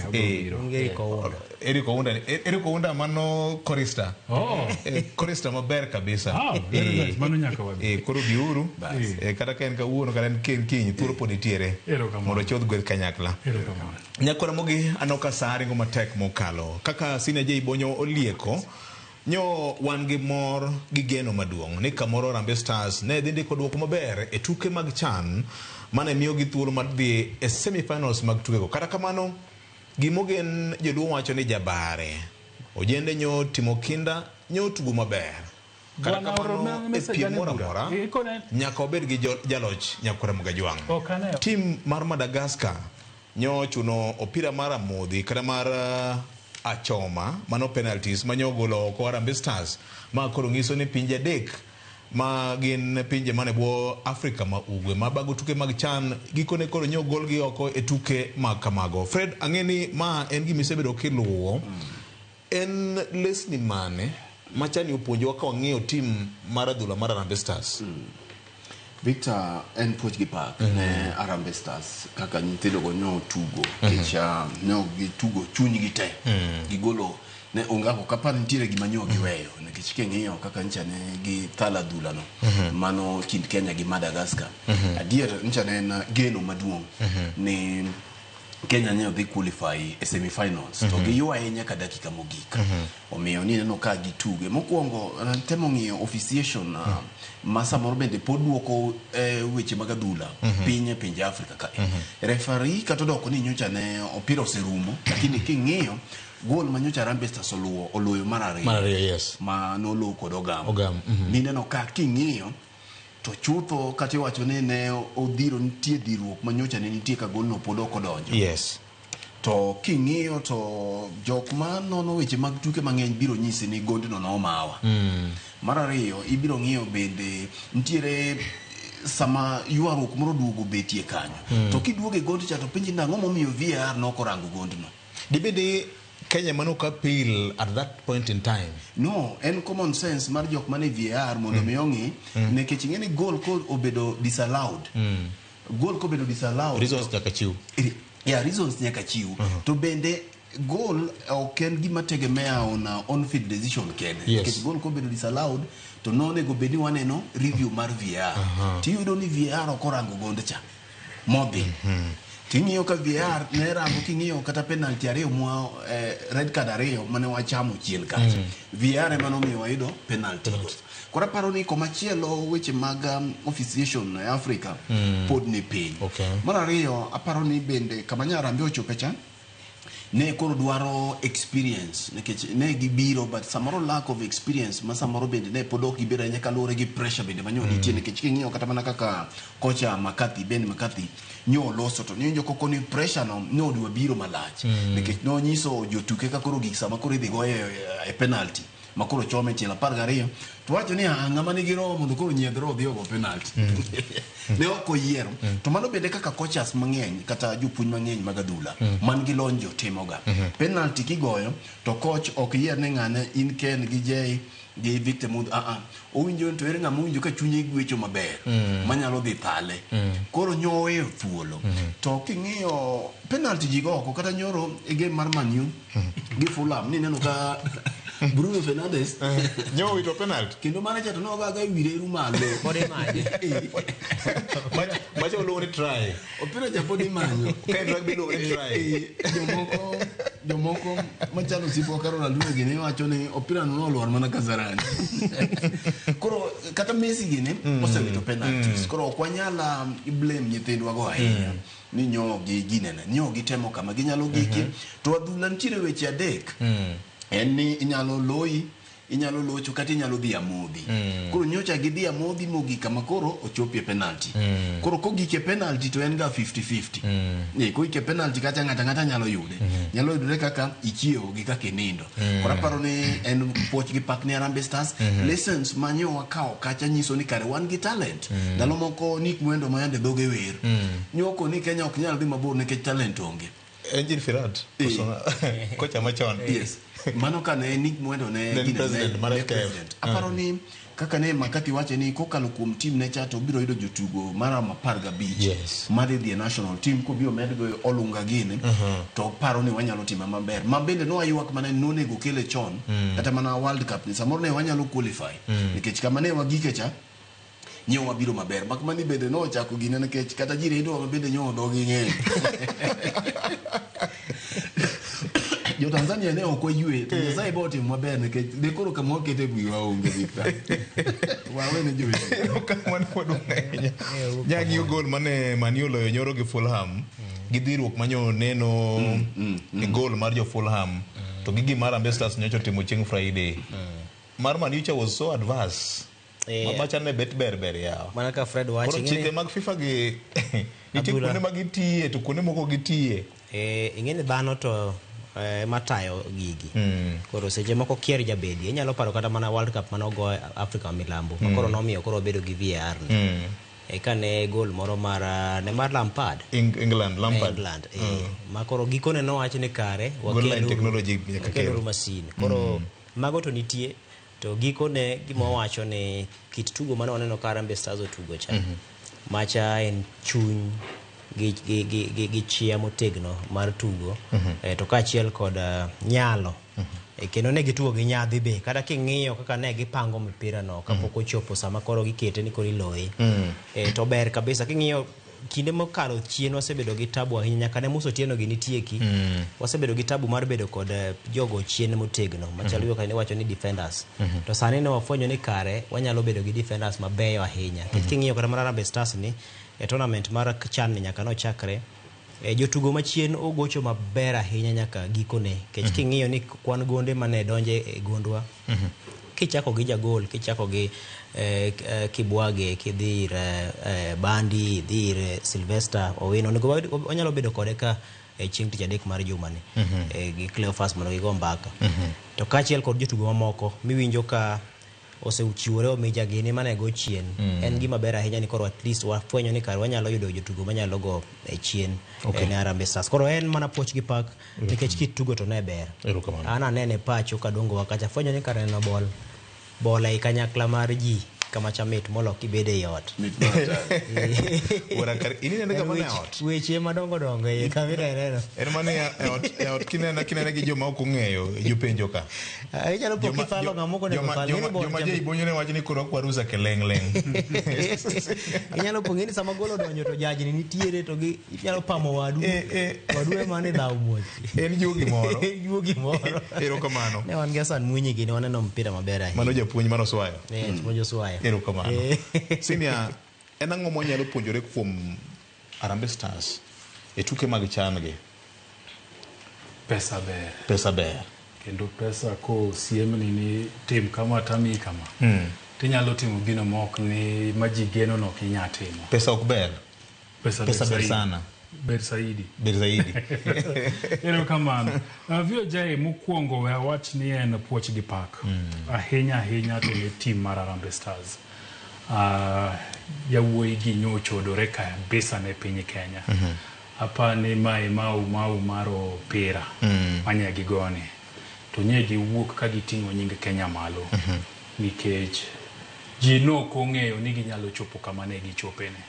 Okay, abiro biro. Eric Ounda. Eric Ounda, Eric Ounda mano chorister. Oh. Chorister maber kabisa. Ah, very nice. Mano nyaka wabi. Koro biuru. Kata ka en kawuono kata en kiny thuolo pod nitiere. Erokamano. Mondo chodh gweth kanyakla. Erokamano. Nyakora Mogi aneno ka saa ringo matek mokalo. Kaka Senior J Bonyo olieko, nyo wan gi mor gi geno maduong' ni kamoro Harambee Stars ne dhi ndiko duoko maber e tuke mag CHAN mane miyogi thuolo mar dhi e semi-finals mag tukego. Kata kamano, gimogen joluo wacho ni jabare. Ojende nyo timo kinda, nyo tugo maber. Kata Bwana kamano, oromna e message piem ane moro bura. amora, Ikone- nyaka wabed gi jaloch Nyakwar Mgajwang'. Ok aneno. Tim mar Madagascar nyo ochuno opira mar amodhi kata mar achoma, mano penalties ma nyo ogolo oko Harambee Stars, ma koro nyiso ni pinje adek ma gin pinje mane bwo Afrika ma ugwe ma bago tuke mag CHAN gikone koro nyo ogolgi oko e tuke ma kamago. Fred, ang'e ni ma en gima isebedo kiluwo. En lesni mane ma CHAN opuonjowa ka wang'iyo tim mar adhula mar Harambee Stars? Victor, en puoch gi pak ne Harambee Stars kaka nyithindo go nyo tugo. Nikech nyo gitugo chunygi te. Gigolo ne onge ok apar nitiere gima nyo giweyo. Nikech king'iyo kaka ncha ne gi thalo adhula no, mano kind Kenya gi Madagascar. Adier ncha ne en geno maduong' ni Kenya ne odhi qualify e semi-finals to giywaye nyaka dakika mogik. Omiyo ni neno ka gituge. Mokwongo temo ng'iyo officiation ma samoro bende pod duoko weche mag adhula piny e pinje Afrika kae. Referee kata odoko ni nyocha ne opira oserumo, lakini king'iyo goal ma nyocha Harambee Stars oluwo, oloyo mar ariyo. Mar ariyo, yes. Ma noluwo kod Ogam. Ogam, Nineno ka king'iyo to chutho kata iwacho ni ne odhiro, nitie dhiruok ma nyocha ne nitie ka golno pod ok odonjo. To king'iyo to jok ma nono weche mag tuke mang'eny biro nyisi ni gondno nomawa. Mar ariyo, ibiro ng'iyo bende nitiere sama ywaruok moro oduogo betie kanyo. To kiduogo e gond cha to penji ni ang'o momiyo VAR nok orango gondno. Dibed ni Kenya mano ok appeal at that point in time? No, en common sense mar jok mane VAR mondo mi ong'i, nikech ing'e ni goal ko obedo disallowed. Goal kobedo disallowed. Reasons nyaka chiw. Yeah, reasons nyaka chiw. To bende goal ok en gima tegemea on on-field decision kende. Nikech goal kobedo disallowed to nonego bed ni waneno review mar VAR. Tiyudo ni VAR ok orango gond cha modhi. Ting'iyo ka VAR ne rango, king'iyo kata penalty ariyo mwa red card ariyo mane wachamo chien kacha. VAR ema nomiyo wayudo penalty go. Koro aparo ni komachielo weche mag officiation e Africa pod ni piny. Mar ariyo, aparo ni bende kama Harambee ochope cha, ne koro dwaro experience, nikech ne gibiro but samoro lack of experience ma samoro bende ne pod ok gibiro ahinya kaluwore gi pressure bende manyo nitie, nikech king'iyo kata mana kaka kocha McCarthy, Ben McCarthy nyo oloso to niwinjo koko ni pressure no ne odwa biro malach, nikech nonyiso jotuke ka koro gik sama koro idhi goye e penalty ma koro chome tielo 12 to wacho ni ng'ama nigi roho mondo koro nyiedh roho odhi ogo penalty. Ne ok oyiero. To mano bende kaka coaches mang'eny kata jopuonj mang'eny mag adhula man gi lony jotimoga. Penalty kigoyo to coach ok yier ni ng'ane in Ken gi Jay gi Victor Mudho, owinjo to ere ng'ama owinjo ka chunye gwecho maber manyalo dhi thale. Koro nyoweyo thuolo. To king'iyo penalty ji go oko kata nyoro e game mar Man U gi Fulham ni neno ka Bruno Fernandes nyo wito penalty kendo mane cha to nogaga e wire eru malo. Pod imanye. Macha oluongo ni try. Opira cha pod imanyo. Ka en rugby iluongo ni try. Jomoko machalo osiepa kaka Ronaldo gini wacho ni opira no nolwar mana Kasarani. Koro kata Messi gini osewito penalties. Koro ok wanyal blame nyithindwa go ahinya. Ni nyo gi ginene, nyo gitemo kama ginyalo gikie. To adhula nitiere weche adek. En ni inyalo loyi, inyalo locho kata inyalo dhi amodhi. Koro nyocha gidhi amodhi mogik kama koro ochopi e penalty. Koro kogik e penalty to en ga 50-50. Kogik e penalty kacha ng'ato ang'ata nyalo yude. Nyalo yudore kaka ichiewo gi kaka inindo. Koro aparo ni en puoch gi pak ni Harambee Stars. Lessons ma nyo wakawo kacha nyiso ni kare wan gi talent. Ndalo moko Nick Mwendo ma yande dhoge wer. Nyoko ni Kenya ok nyal dhi mabor nikech talent onge. Engin Firat, kocha machon. Yes. Mano ka ne Nick Mwendo ne Ne en gine, president mar ne FKF. president. Aparo ni Kaka ne Makati wache ni kokalo kuom team ne cha to obiro yudo jotugo maromo 15 Yes. madhi dhi e national team kobiro med go Olunga gini to paro ni wanyalo timo maber. Ma bende nowaywak mana ni nonego kele chon kata mana World Cup ni samoro ne wanyalo qualify nikech kama ne wagike cha nyo wabiro maber mak mani bende nochako gine nikech kata jirendwa ma bende nyo dhogi ng'eny. Jo Tanzania ne ok oyue to Nyasaye bo otimo maber nikech de koro kama wakete wiwa onge Victor. Wawe ne jowete. Kamano maduong' ahinya. Nyang'iyo gol mane Man U oloyo nyoro gi Fulham gi dhiruok manyo neno e gol mar jo Fulham to gi gima Harambee Stars nyocha otimo chieng' Friday. Mar Man U cha was so adverse. Macha ne bet ber ber yawa. Mana ka Fred wacho Koro chike mag FIFA gi nitie kuonde ma gitiye to kuonde moko gitiye. Ing'e ni dhano to matayo gigi. Koro seche moko kier jabedi. Inyalo paro kata mana World Cup mane ogo Afrika milambo. Ma koro nomiyo koro obedo gi VAR ni. Eka ne gol moro mar ne mar Lampard. England, Lampard. England. Ma koro gikone nowach ni kare Goal line technology nyaka kel. wakeluru masin. Koro mago to nitie. To gikone gima wacho ni kit tugo mane waneno ka Harambee Stars otugo cha. Macha en chuny gi chia motegno mar tugo. To kaachiel kod nyalo. Kendo ne gitugo gi nyadhi be. Kata king'iyo kaka ne gipango mipira no kapok ochopo sama koro gikete ni koro iloye. To ber kabisa king'iyo kinde mokalo chien wasebedo gi tabu ahinya nyaka ne Musa Otieno gi nitieki. Wasebedo gi tabu mar bedo kod jogo chien motegno machalo kaka iwacho ni defenders. To sani ne wafwenyo ni kare wanyalo bedo gi defenders mabeyo ahinya. Nikech king'iyo kata mana Harambee Stars ni e tournament mar CHAN ni nyaka nochakre jotugo machien ogocho maber ahinya nyaka gikone. Nikech king'iyo ni kwan gonde mane donje e gondwa kichako gi jagol, kichako gi Kibwage, kidhi ir Bandi, idhi ir Sylvester Owino, onego wanyalo bedo kode ka chieng' tich adek mar jumani gi Cleophas mondo gigo mbaka. To kaachiel kod jotugo mamoko miwinjo ka osechiwore omija gini mane go chien. En gima ber ahinya ni koro at least wafwenyo ni kare wanyalo yudo jotugo manyalo go chien ne Harambee Stars. Koro en mana puoch gi pak nikech kit tugo to ne ber. An anene pacho kadongo wakacha fwenyo ni kare neno bol bol ei kanyakla mar ji kama cha mit molo kibede ei ot. Weche madongo dongo e kamera. En mana e ot kinene gi joma ok ong'eyo jopenjo ka. Inyalo po kifalo ng'ama ok onego fal. Joma je ibonyo ne wacho ni koro ok warusa keleng' leng'. Inyalo po ng'eni sama gol odonjo to jajni nitiere to gi inyalo pamo wadu. Wadu ema ne dhaw muoch. En juo gimoro. Juo gimoro. Erokamano. Ne wan gi Hassan Mwinyi gini waneno mpira maber ahinya. Mano japuonj mar Oswayo. Japuonj Oswayo. Erokamano. Senior, en ang'o mwanyalo puonjore kuom Harambee Stars e tuke mag CHAN gi? Pesa ber. Pesa ber. Kendo pesa ko siemni ni tim kama tami kama. Tinyalo timo gino ma ok ni ma ji geno no ok inyal timo. Pesa ok ber. Pesa ber sana. Ber saidi. Ber zaidi. Erokamano. VOJ mokwongo we awach ni en puoch gi pak. Ahinya ahinya to ne team mar Harambee Stars. Yawuoyi gi nyochodore kabisa ne piny Kenya. Apa ni mae mau mau mar opira manye gigone. To nye giwuok ka giting'o nying Kenya malo. Nikech ji nok ong'eyo ni ginyalo chopo kama ne gichopene.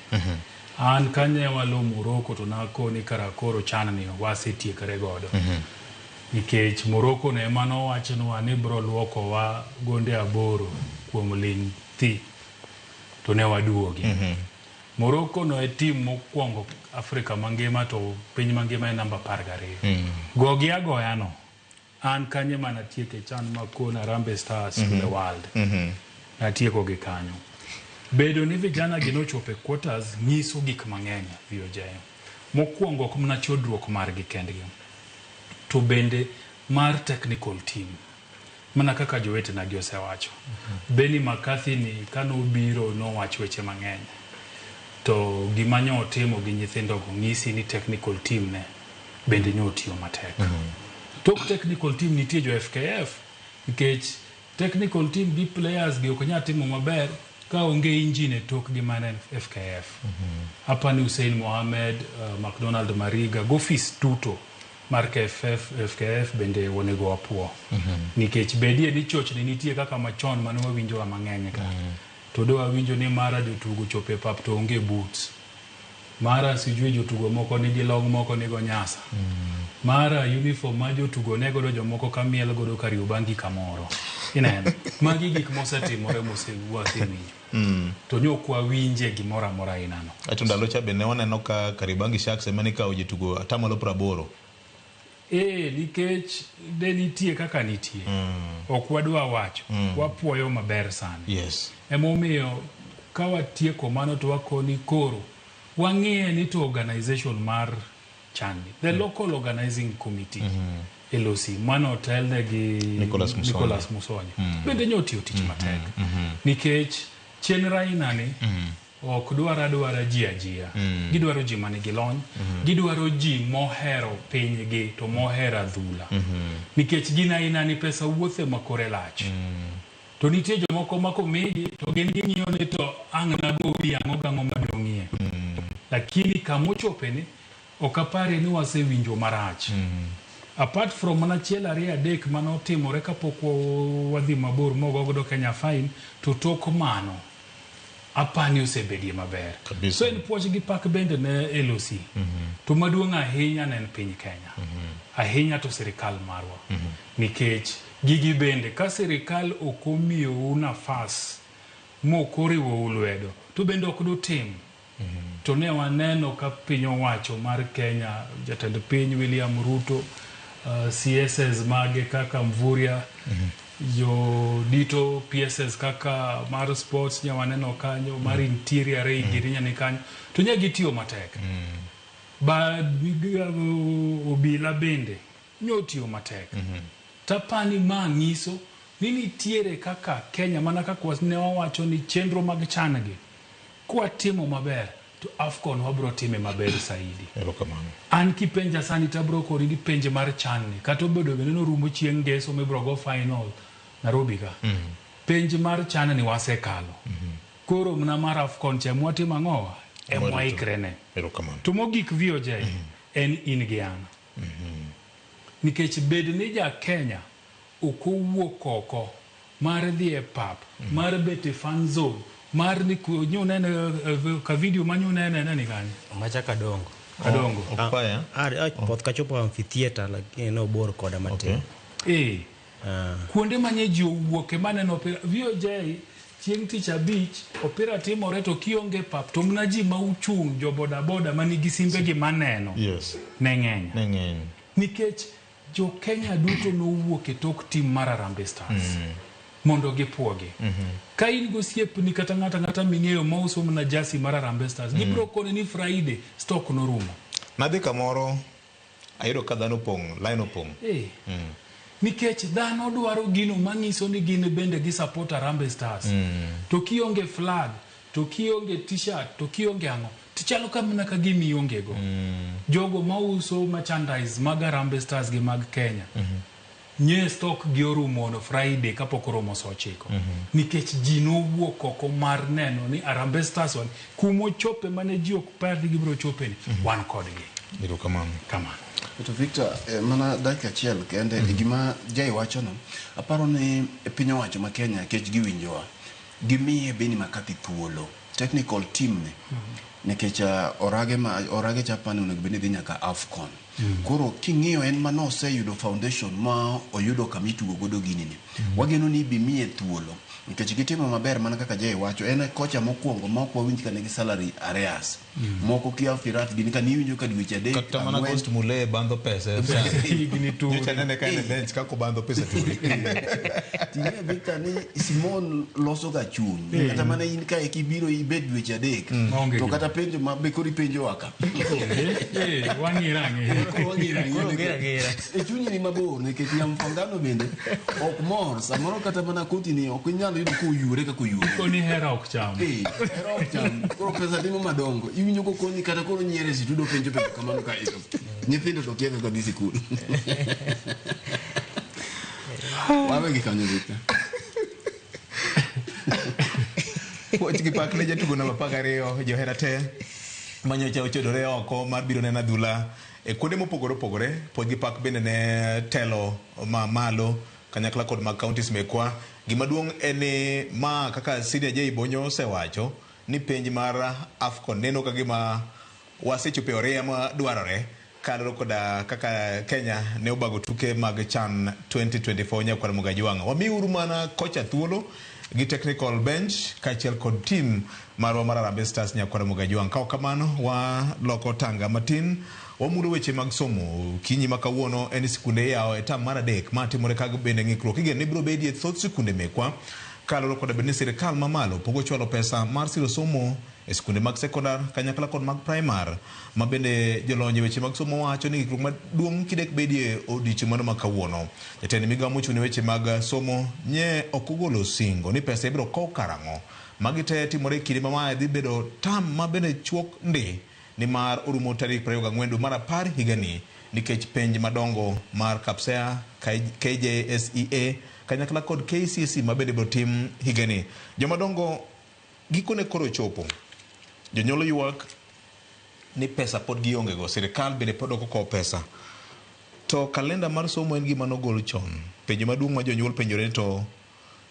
An kanye walo Morocco to nakoni kara koro CHAN ni wasetiekore godo. Nikech Morocco ne ema nowachnwa ni bro luokowa gonde 8 kuom ling' thi to ne waduogi. Morocco no e team mokwongo Afrika mangima to piny mangima e namba 12. Gogi agoya no. An kanye mana tieke CHAN makona Harambee Stars to the world. Natieko gi kanyo. Bedo ni vijana gi nochopo e quarters nyiso gik mang'eny VOJ. Mokwongo ok mana chodruok margi kendgi, to bende mar technical team. Mana kaka jowetena gi osewacho. Benny McCarthy ni kanobiro nowacho weche mang'eny. To gima nyo otimo gi nyithindogo ng'isi ni technical team ne bende nyo otiyo matek. Tok technical team nitie jo FKF nikech technical team gi players gi ok nyal timo maber ka onge engine e tokgi mana FKF. Hapa ni Hussein Mohamed, McDonald Mariga, gofis duto mar KFF, FKF bende onego wapuo. Nikech bedie ni chochni nitie kaka machon mane wawinjo mang'eny ka. To do wawinjo ni mara jotugo chopo e pap to onge boots. Mara sijui jotugo moko nigi long moko nigo nyasa. Mara uniform ma jotugo ne godo jomoko ka miel godo Kariobangi kamoro. Ineno, magi gik mosetimore mosewasewinjo. To ne ok wawinje gimoro amora ainano. Ato ndalo cha be ne waneno ka Kariobangi Sharks ema ne kawo jotugo 80%. Nikech de nitie kaka nitie. Ok wadwa wacho. Wapuoyo maber sani. Yes. Emomiyo ka watieko mano to wakoni koro wang'iye ni to organization mar CHAN, the local organizing committee LOC mano otelne gi Nicholas Musonye. Nicholas Musonye. Bende nyotiyo tich matek. Nikech chenro aina ni ok dwar adwara ji ajia. Gidwaro ji manigi lony, gidwaro ji mohero pinygi to mohero adhula. Nikech gin aina ni pesa wuothe ma kore lach. To nitie jomoko ma komigi to gin ging'iyo ni to ang' nagowi ang'o gang'o madong'ie. Lakini kamochope ni ok apare ni wasewinjo marach. Apart from mana achiel ariyo adek manotimore kapok wadhi mabor mogogodo Kenya fine, to tok mano apani osebedie maber. Kabisa. So en puoch gi pak bende ne LOC. To maduong' ahinya ne en piny Kenya. Ahinya to sirikal marwa. Nikech gigi bende ka sirikal ok omiyou nafas mok oriwou lwedo to bende ok dutim. To ne waneno ka piny owacho mar Kenya, jatend piny William Ruto, CSS mage kaka Mvurya, jodito PSS kaka mar sports nya waneno kanyo, mar interior Ray gini ni kanyo, to nya gitiyo matek. Ba obila bende nyotiyo matek. Tapani ma nyiso ni nitiere kaka Kenya mana kaka ne wawacho ni chenro mag CHAN gi kwatimo maber to AFCON wabro time maber saidi. Erokamano. An kipenja sani tabro kori ni penj mar CHAN ni kata obedo bende norumo chieng' ngeso mibro go final Nairobi ka. Penj mar CHAN ni wasekalo. Koro mna mar AFCON cha mwatimo ang'owa? Emwaikre ne. Erokamano. To mogik VOJ en in gi an. Nikech bed ni ja Kenya ok owuok oko mar dhi e pap, mar bet e fan zone, mar ni nyunene ka video ma nyunene neni kanyo. Macha Kadongo. Kadongo. Okpaya. Poth kachopo amphitheater lakini nobor koda matin. Okay. Kuonde manye ji owuoke maneno opira. VOJ chieng' tich abich opira timore to kionge pap to mna ji ma uchung' jo boda boda manigi simbegi maneno. Yes. Ne ng'eny. Ne ng'eny. Nikech jo Kenya duto nowuok e tok tim mar Harambee Stars. Mondo gipuogi. Ka in gosiepni kata ng'ata ng'ata ming'eyo mauso mana jasi mar Harambee Stars, gibiro koni ni Friday stock norumo. Nadhi kamoro ayudo ka dhano opong', line opong'. Nikech dhano dwaro gino manyiso ni gin bende gi support Harambee Stars. To kionge flag, to kionge t-shirt, to kionge ang'o, tichalo ka mana ka gima ionge go. Jogo mauso merchandise mag Harambee Stars gi mag Kenya. Nye stock gi orumo ono Friday kapok oromo saa 9. Nikech ji nowuok oko mar neno ni Harambee Stars wan kumochope mane ji ok par ni gibiro chope ni wan kodgi. Erokamano. Kamano. To Victor, mana dakika achiel kende gima Jai wachono, aparo ni piny owacho ma Kenya kech giwinjowa, gimiye Benny McCarthy thuolo, technical team ni, nikech orage chapani onego bed ni dhi nyaka AFCON. Koro king'iyo en mano oseyudo foundation ma oyudo kama itugo godo gini ni. Wageno ni ibimiye thuolo nikech gitimo maber mana kaka Jai wacho, en e kocha mokwongo ma ok wawinj ka nigi salary arrears. Moko kia Firat gini ka niwinjo ka dweche adek kata mana Ghost Mulee bandho pesa. Higni turi. Nyocha nene ka en e bench kako bandho pesa turi. Ting'e Victor ni Simon loso ga chuny. Kata mana in kae kibiro ibed dweche adek. To kata penjo ma be koro ipenjowa ka. Wang'ira ang'ira. Koro wang'ira ang'ira. E chunyi ni mabor nikech nyamfangano bende ok mor. Samoro kata mana koti ni ok inyal yudo koyure kaka oyure. Koni hera ok cham. Hera ok cham. Koro pesa timo madongo. Iwinjo kokonyi kata koro nyiere situdo penjo penjo kamano ka ito. Nyithindo to kia kaka dhi sikul. Wawe gi kanyo Victor. Puoch gi pak ne jatugo namba 12 johera te manyocha ochodore oko mar biro neno adhula E kuonde mopogore opogore, puoch gi pak bende ne telo ma malo kanyakla kod mag counties mekwa. Gima duong' en ni ma kaka Senior J Bonyo osewacho ni penj mar AFCON neno ka gima wasechopo e oriya ma dwarore kaluwore koda kaka Kenya ne obago tuke mag CHAN 2024 nyakwar Mugajwang'. Wamiuru mana kocha thuolo gi technical bench kaachiel kod team marwa mar Harambee Stars nyakwar Mugajwang'. Ka ok kamano, waloko tanga matin, wamulo weche mag somo. Okinyi ma kawuono en sikunde iyawo e tam mar adek ma timore ka bende ng'ikruok igeno ni biro bedie thoth sikunde mekwa kaluwore koda bed ni sirikal mamalo pok ochwalo pesa mar siro somo e sikunde mag sekondar kanyakla kod mag primar ma bende jolony e weche mag somo wacho ni ng'ikruok maduong' kidek bedie odiochieng' mano ma kawuono. Jatend migawo mochung' ne weche mag somo nye ok ogolo singo ni pesa ibiro kow karang'o. Magi te timore e kinde ma mae dhi bedo tam ma bende chuok ndi nimar orumo tarik 24 dwe mar apar higani nikech penj madongo mar KPSEA, KJSEA kanyakla kod KCSE ma bende ibiro tim higani. Jomadongo gikone koro chopo. Jonyuol ywak ni pesa pod gionge go, sirikal bende pod ok okowo pesa. To kalenda mar somo en gima nogol chon. Penjo maduong' ma jonyuol penjore ni to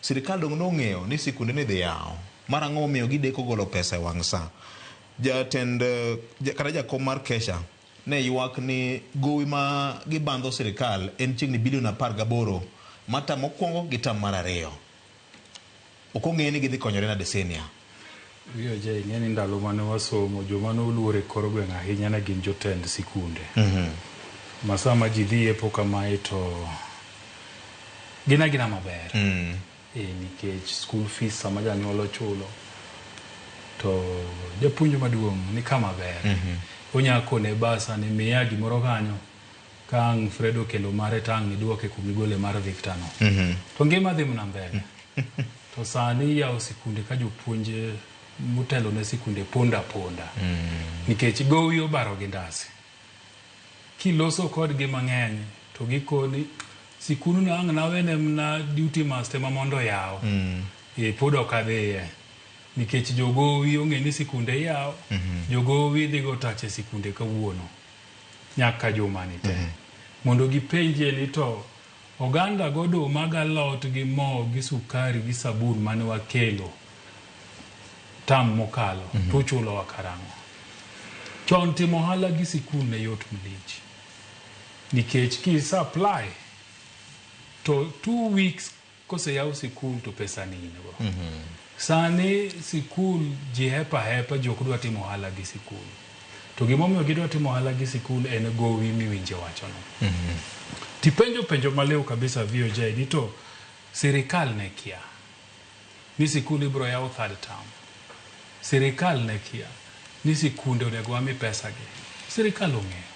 sirikal dong' nong'eyo ni sikunde ne dhi yawo. Mar ang'o momiyo gideko golo pesa e wang' sa? Jatend kata jakom mar Kesha ne ywak ni gowi ma gibandho sirikal en chiegni bilion 18 mar tam mokwongo gi tam mar ariyo. Ok ong'e ni gidhi konyore nade senior. VOJ ing'e ni ndalo mane wasomo joma noluor e kor gweng' ahinya ne gin jotend sikunde. Ma sama ji dhi yepo kamae to gin agina maber. Nikech school fees sama janyuol ochulo to japuonj maduong' ni kama ber. Onya kone basa ni miya gimoro kanyo ka ang' Fred okelo mare to ang' iduoke kumigole mar Victor no. To ngima dhi mana mbele. To sani iyawo sikunde ka jopuonj motelo ne sikunde ponda ponda. Nikech gowi obaro gi ndasi. Kiloso kodgi mang'eny to gikoni sikundno ang' nawene mana duty master ma mondo oyaw. Pod ok adhiye. Nikech jogowi ong'e ni sikunde iyawo. Jogowi dhi go tach e sikunde kawuono. Nyaka juma ni te. Mondo gipenjie ni to oganda go oduma galot gi mo gi sukari gi sabun mane wakelo tam mokalo to uchulowa karang'o. Chon timo ohala gi sikul ne yot malich. Nikech ki supply to 2 weeks koseyaw sikul to pesa ni in go. Sani sikul ji hepa hepa ji ok dwa timo ohala gi sikul. To gimomiyo gidwa timo ohala gi sikul en gowi miwinje wachono. Tipenjo penjo maliw kabisa VOJ ni to sirikal ne kia ni sikul ibiro yaw third term. Sirikal ne kia ni sikunde onego wami pesa gi. Sirikal ong'eyo.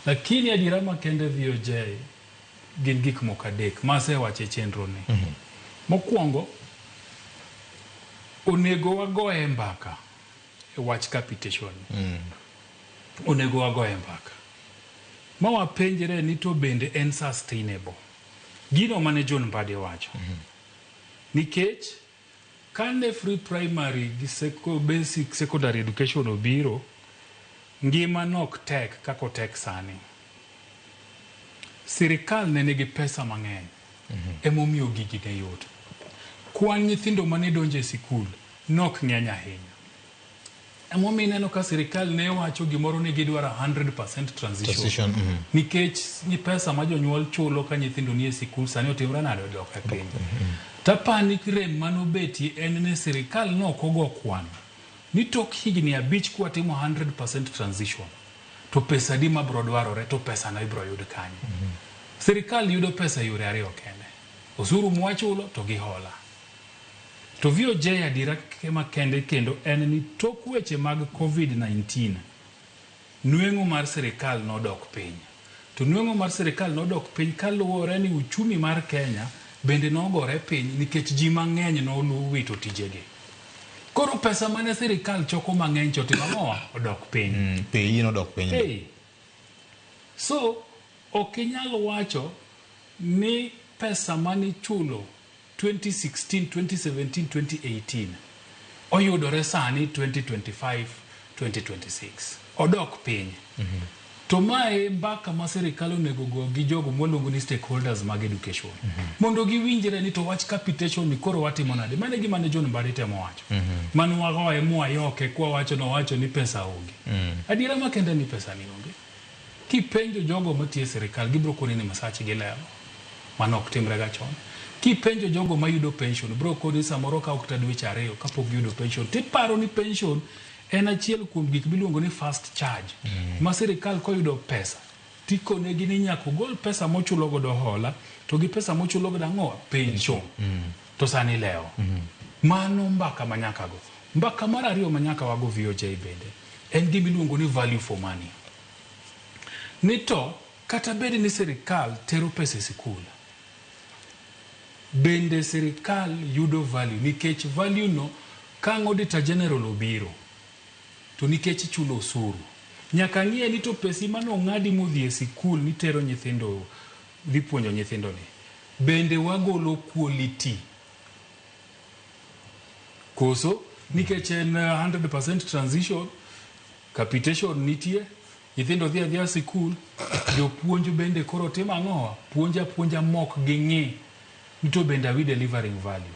Lakini adiera makende VOJ gin gik moko adek masewacho e chenro ni. Mokwongo, onego wagoye mbaka e wach capitation. Onego wagoye mbaka. Ma wapenjre ni to bende en sustainable. Gino mane John Mbadi owacho. Nikech kane free primary gi basic secondary education obiro, ngima nok tek kaka otek sani. Sirikal ne nigi pesa mang'eny. Emomiyo gigi ne yot. Kwan nyithindo mane donjo e sikul nok ng'eny ahinya. Emomiyo ineno ka sirikal ne wacho gimoro ni gidwaro 100% transition. Transition, Nikech ni pesa ma jonyuol chulo ka nyithindo nie sikul sani otimre nade odok e piny. Tapani rem manobetie en ni sirikal nok ogo kwan ni tok higni 5 kwatimo 100% transition to pesa adi mabro dwarore to pesa no ibro yud kanye. Sirikal yudo pesa e yore ariyo kende. Osuru mwachulo to gi hola. To VOJ adiera makende kendo en ni tok weche mag COVID-19, nweng'o mar sirikal nodok piny. To nweng'o mar sirikal nodok piny kaluwore ni uchumi mar Kenya bende nogore piny nikech ji mang'eny nowito tijegi. Koro pesa mane sirikal choko mang'eny cha otimo ang'owa? Odok piny. Pei nodok piny. Hey. So, ok inyal wacho ni pesa manichulo 2016, 2017, 2018 oyudore sani 2025, 2026. Odok piny. To mae mbaka ma sirikal onego go gi jogo mwaluongo ni stakeholders mag education. Mondo giwinjre ni to wach capitation ni koro watimo nade. Mano e gima ne John Mbadi temo wacho. Mano wagoye mwayoke kwawacho nowacho ni pesa onge. Adiera makende ni pesa ni onge. Kipenjo jogo matiyo e sirikal gibiro koni ni masachgi lewo. Mano ok timre ga chon. Kipenjo jogo mayudo pension biro koni samoro kawo kata dweche 2 kapok giyudo pension. Tiparo ni pension en achiel kuom gik miluongo ni fast charge. Ma sirikal koyudo pesa tikonegi ni nyaka ogol pesa mochulo godo hola to gi pesa mochulo godo ang'o pension. To sani lewo. Mano mbaka ma nyaka go. Mbaka mar ariyo ma nyaka wago VOJ bende en gima iluongo ni value for money. Ni to kata bed ni sirikal tero pesa e sikul, bende sirikal yudo value nikech value no ka ang' Auditor General obiro to nikech ichulo osuru nyaka ng'iye ni to pesi mane ong'adi modhi e sikul nitero nyithindo dhi puonjo nyithindo ni bende wagolo quality koso nikech en 100% transition capitation nitie nyithindo dhi adhiya sikul jopuonj bende koro timo ang'owa puonja puonja mok ging'i ni to bende are we delivering value.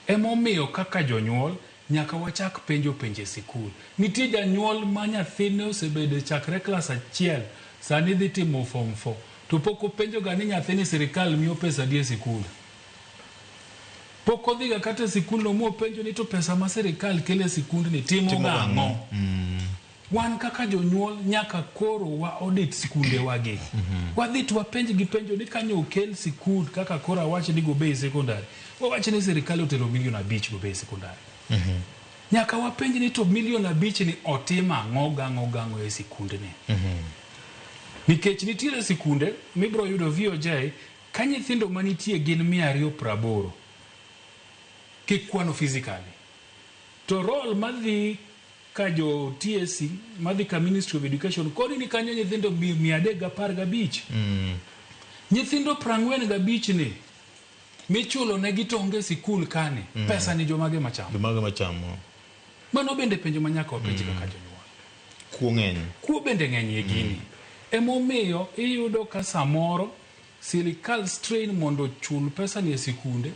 Emomiyo kaka jonyuol nyaka wachak penjo penjo e sikul. Nitie janyuol ma nyathine osebedo chakre klas 1 sani dhi timo form 4 to pok openjo ga ni nyathini sirikal miyo pesa adi e sikul. Pok odhiga kata e sikul no mopenjo ni to pesa ma sirikal kelo e sikundni timo ga ang'o. Wan kaka jonyuol nyaka koro wa audit sikunde wagi. Wadhi to wapenj gi penjo ni kanyo okel sikul kaka koro awach ni Gobei Secondary. Wawach ni sirikal otero milion 5 Gobei Secondary. Nyaka wapenj ni to milion 5 ni otim ang'o gang'o gang'o e sikundni. Nikech nitiere sikunde mibiro yudo VOJ ka nyithindo manitie gin 280 kikwano physically. To roll madhi ka jo TSC madhi ka Ministry of Education koni ni kanyo nyithindo 315. Nyithindo 45 ni michulo negi to onge sikul kani. Pesa ni jomage machamo. Jomage machamo. Mano bende penjo ma nyaka wapenj kaka jonyuol. Kuo ng'eny. Kuo bende ng'eny e gini. Emomiyo iyudo ka samoro sirikal strain mondo chul pesa ni e sikunde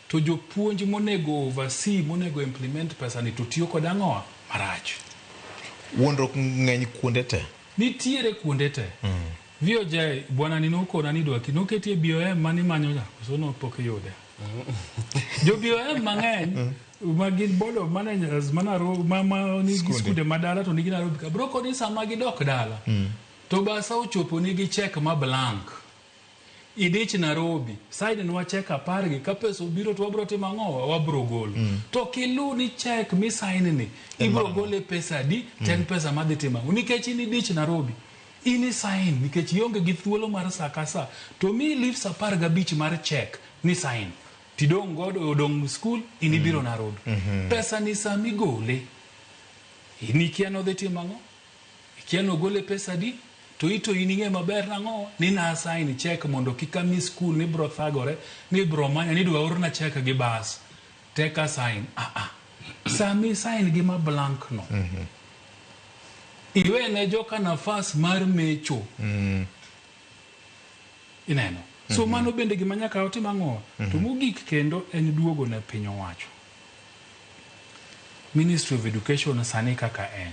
to jopuonj monego oversee monego implement pesa ni to tiyo kod ang'owa marach. Wuondruok ng'eny kuonde te. Nitiere kuonde te. VOJ bwana ni nokona ni dwaki noketi e BOM mani manyo ja koso no pok iyude. Jo BOM mang'eny ma gin board of managers ma Nairobi ma nigi skunde ma dala to nigi Nairobi ka bro koni sama gidok dala to basa ochopo nigi check ma blank. Idich Nairobi, sign nwa check 10 gi ka pesa obiro to wabro timo ang'o? Wabro golo. To kilu ni check mi sign ni ibro gole pesa adi? Ten pesa madhi timo ang'o? Nikech in idich Nairobi. In sign nikech ionge gi thuolo mar sa ka sa to mi leaves 15 mar check ni sign. Tidong' godo odong' school in ibiro Nairobi. Pesa ni sami gole. In ikia nodhi timo ang'o? Ikia nogole pesa adi? To ito in ing'e maber nang'o? Ni na sign check mondo kik ami school ni bro thagore, ni bro manya, ni dwa orna check gi bas. Teka sign. Sami sign gi ma blank no. Iwe ne joka nafas mar mecho. Ineno. So mano bende gima nyaka watim ang'o? To mogik kendo en duogo ne piny owacho. Ministry of Education sani kaka en.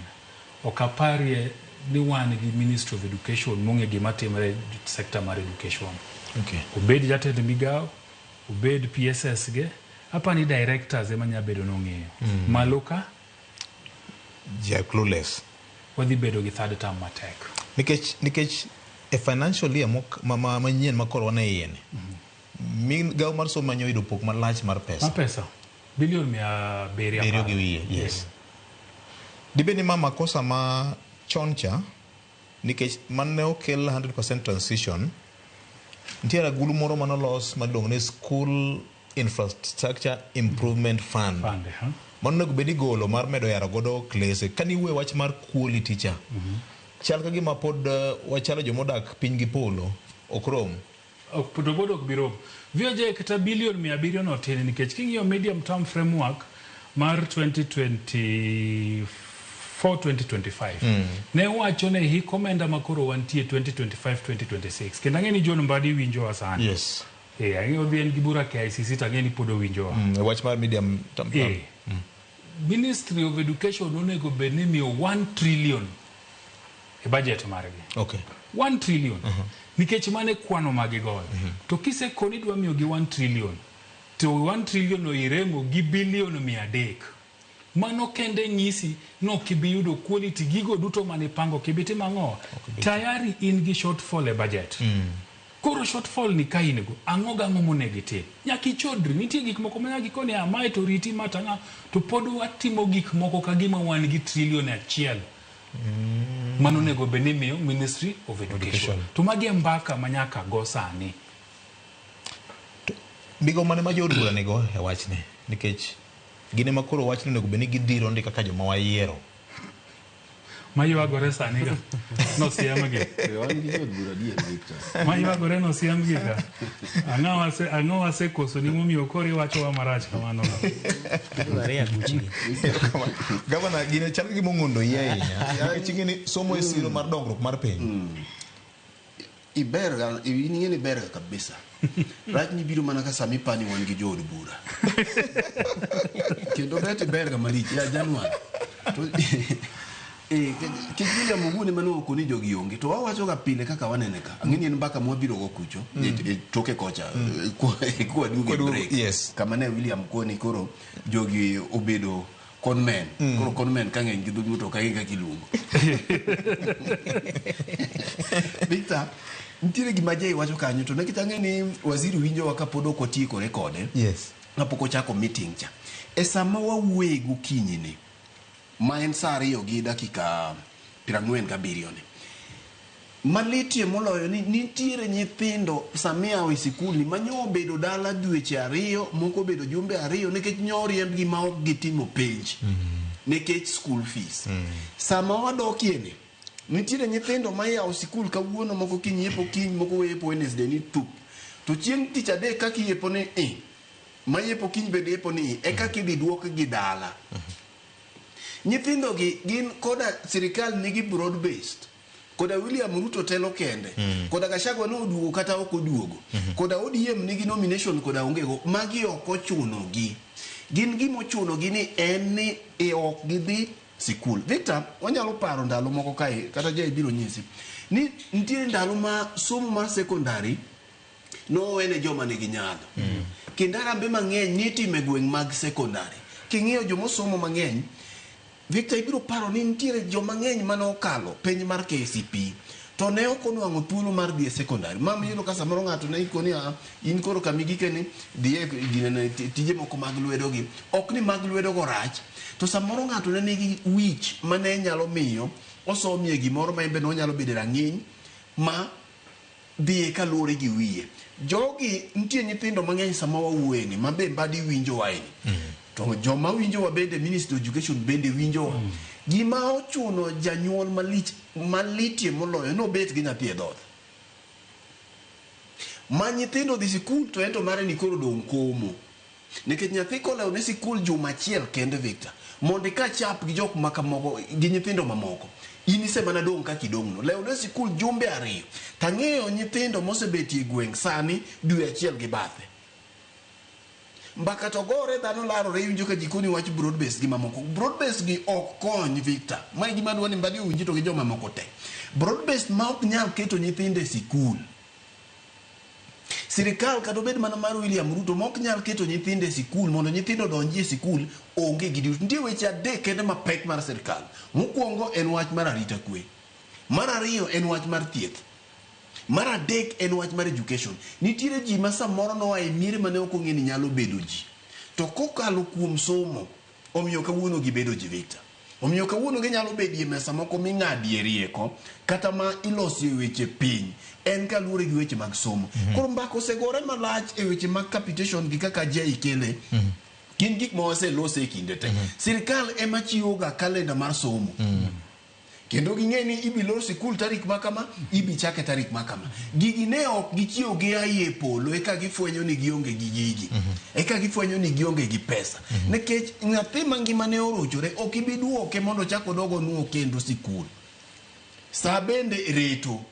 Ok aparie ni wan gi Ministry of Education mong'e gima timre sector mar education. Obed jatend migawo, obed PSS ge, apani directors ema nya bedo nong'eyo. Malo ka Ja clueless. Wadhi bedo gi third term matek. Nikech e financial year manyien ma koro wan e iye ni, migawo mar somo manyo yudo pok malach mar pesa. Mar pesa. Bilion 700 Abiriyo gi wiye, yes. Dibed ni ma makosa ma chon cha, nikech mane okel 100% transition, nitie agulu moro manolos maluongo ni School Infrastructure Improvement Fund. Fund, huh? Mano onego bed ni golo mar medo yaro godo klese. Kane iwuoyo wach mar quality cha, chal ka gima pod wachalo jomodak piny gi polo, ok rom. Ok, to pod ok bi romo. VOJ kata bilion 700 no tin nikech king'iyo medium term framework mar 2024 4 2025 ne wacho ne hik omenda ma koro wantie 2025-2026 kendo ang'e ni John Mbadi winjowa sani. Yes. Ang'e odhi en gi bura KICC to ang'e ni pod owinjowa. Wach mar medium term plan. Ministry of Education onego bed ni miyo 1 trillion e budget margi. Okay. 1 trillion. Nikech mane kwano ma gigoyo. To kisekoni idwa miyogi 1 trillion, to 1 trillion no iremo gi bilion 300. Mano kende nyisi no ok ibi yudo quality gigo duto mane ipango ok ibi timo ang'o? Tayari in gi shortfall e budget. Koro shortfall ni ka in go, ang'o gang'o monego itim? Nyaka ichodri, nitie gik moko ma nyaka ikoni ah, mae to riti ma tang'a, to pod watimo gik moko ka gima wan gi trillion achiel. Mano onego bed ni imiyo Ministry of Education. Education. To magi e mbaka ma nyaka go sani. Migawo mane ma jood bura nigo e wachni? Nikech gin ema koro wachni onego bed ni gidhiro ndi kaka joma wayiero. Maywagore sani ga nosiemgi. Wan gi jood bura adier, Victor. Maywagore nosiemgi ga. Ang'o wasekoso ni momiyo koro iwachowa marach kamano no? Dwarore aguchgi. Gavana, gini chal ka gima ong'ondo iyi ahinya. Nikech ing'e ni somo e siro mar dongruok mar piny. Iber ga, in ing'e ni iber ga kabisa. Rach ni biro mana ka sama ipani wan gi jood bura. Kendo bet iber ga malich, ya Januar. To kik William Oguo ne mane okoni jogi onge to wawacho ga pile kaka wanene ka. Ang'e ni en mbaka mwabiro go kucho e toke kocha kwa duogo e break. Yes. Kama ne William koni koro jogi obedo conmen. Koro conmen ka ng'eny gi dholuo to ok ang'e kaka iluongo. Victor, nitiere gima Jay wacho kanyo to nikech ang'e ni waziri winjowa kapod ok watiekore kode. Yes. Kapok ochako meeting cha. E sama wawuoye gokinyi ni, ma en saa 2:47 ni. Malitie moloyo ni nitiere nyithindo samiyawo e sikul ni manyo obedo dala dweche 2, moko obedo jumbe 2 nikech nyo oriembgi ma ok gitimo penj. Nikech school fees. Sama wadokie ni, nitiere nyithindo ma iyawo sikul kawuono, moko kiny yepo kiny, moko yepo Wednesday ni thup. To chieng' tich adek kaka iyepo ni i, ma yepo kiny bende yepo ni i, e kaka idhi duokgi dala. Nyithindo gi gin koda sirikal nigi broad based. Koda William Ruto telo kende. Koda Gachagua no oduogo kata ok oduogo. Koda ODM nigi nomination koda onge go. Magi ok ochuno gi. Gin gima ochuno gi ni en ni e ok gidhi sikul. Victor, wanyalo paro ndalo moko kae, kata Jay biro nyisi, ni nitiere ndalo ma somo mar secondary nowene joma nigi nyalo. Kendo arambe mang'eny nitimo e gweng' mag secondary. King'iyo jomosomo mang'eny, Victor ibiro paro ni nitiere joma ng'eny mane okalo penj mar KCPE to ne ok onwang'o thuolo mar dhi e secondary. Ma iyudo ka samoro ng'ato ne ikoni a in koro kama igike ni dhi e ginene tije moko mag lwedo gi. Ok ni mag lwedo go rach, to samoro ng'ato ne nigi wich mane nyalo miyo osomie gimoro ma en be nonyalo bedo e rang'iny ma dhiye kaluwore gi wiye. Jogi nitie nyithindo mang'eny sama wawuoye ni ma be Mbadi winjowa ni. To joma winjowa bende Ministry of Education bende winjowa. Gima ochuno janyuol malich malitie moloyo nobet gi nyathi e dhoot. Ma nyithindo dhi sikul to ento mare ni koro dong' komo. Nikech nyathi kolewo ne sikul juma achiel kende Victor, mondo ika chap gi jok makamoko gi nyithindo mamoko, in isemana dong' kaka idong' no. Lewo ne sikul jumbe 2, tang'eyo nyithindo mosebetie e gweng' sani dwe achiel gi bathe. Mbaka to gore dhano larore iwinjo ka ji koni wach broad base gi mamoko. Broad base gi ok kony Victor. Ma e gima adwa ni Mbadi owinji to gi joma moko te. Broad base ma ok nyal keto nyithindo e sikul. Sirikal kata obed mana mar William Ruto ma ok nyal keto nyithindo e sikul mondo nyithindo odonji e sikul onge gi duty. Nitie weche 3 kende mapek mar sirikal. Mokwongo en wach mar arita kwe. Mar ariyo en wach mar thieth. Mar adek en wach mar education. Nitiere ji ma samoro noa e miere mane ok ong'e ni nyalo bedo ji. To kokalo kuom somo, omiyo kawuono gibedo ji Victor. Omiyo kawuono ginyalo bedie mesa moko ming'adie rieko kata ma ilosie weche piny en kaluwore gi weche mag somo. Koro mbaka osegore malach e weche mag capitation gi kaka Jay kele. Gin gik ma waselose e kinde te. Sirikal ema chiwo ga kalenda mar somo. Kendo ging'e ni ibi lor sikul tarik ma kama, ibi chake tarik ma kama. Gigi ne ok gichiew gi ai e polo eka gifwenyo ni gionge gi gigi. Eka gifwenyo ni gionge gi pesa. Nikech nyathi ma ngimane orochore ok ibi duoke mondo ochak odog onuo kendo sikul. Sa bende reto.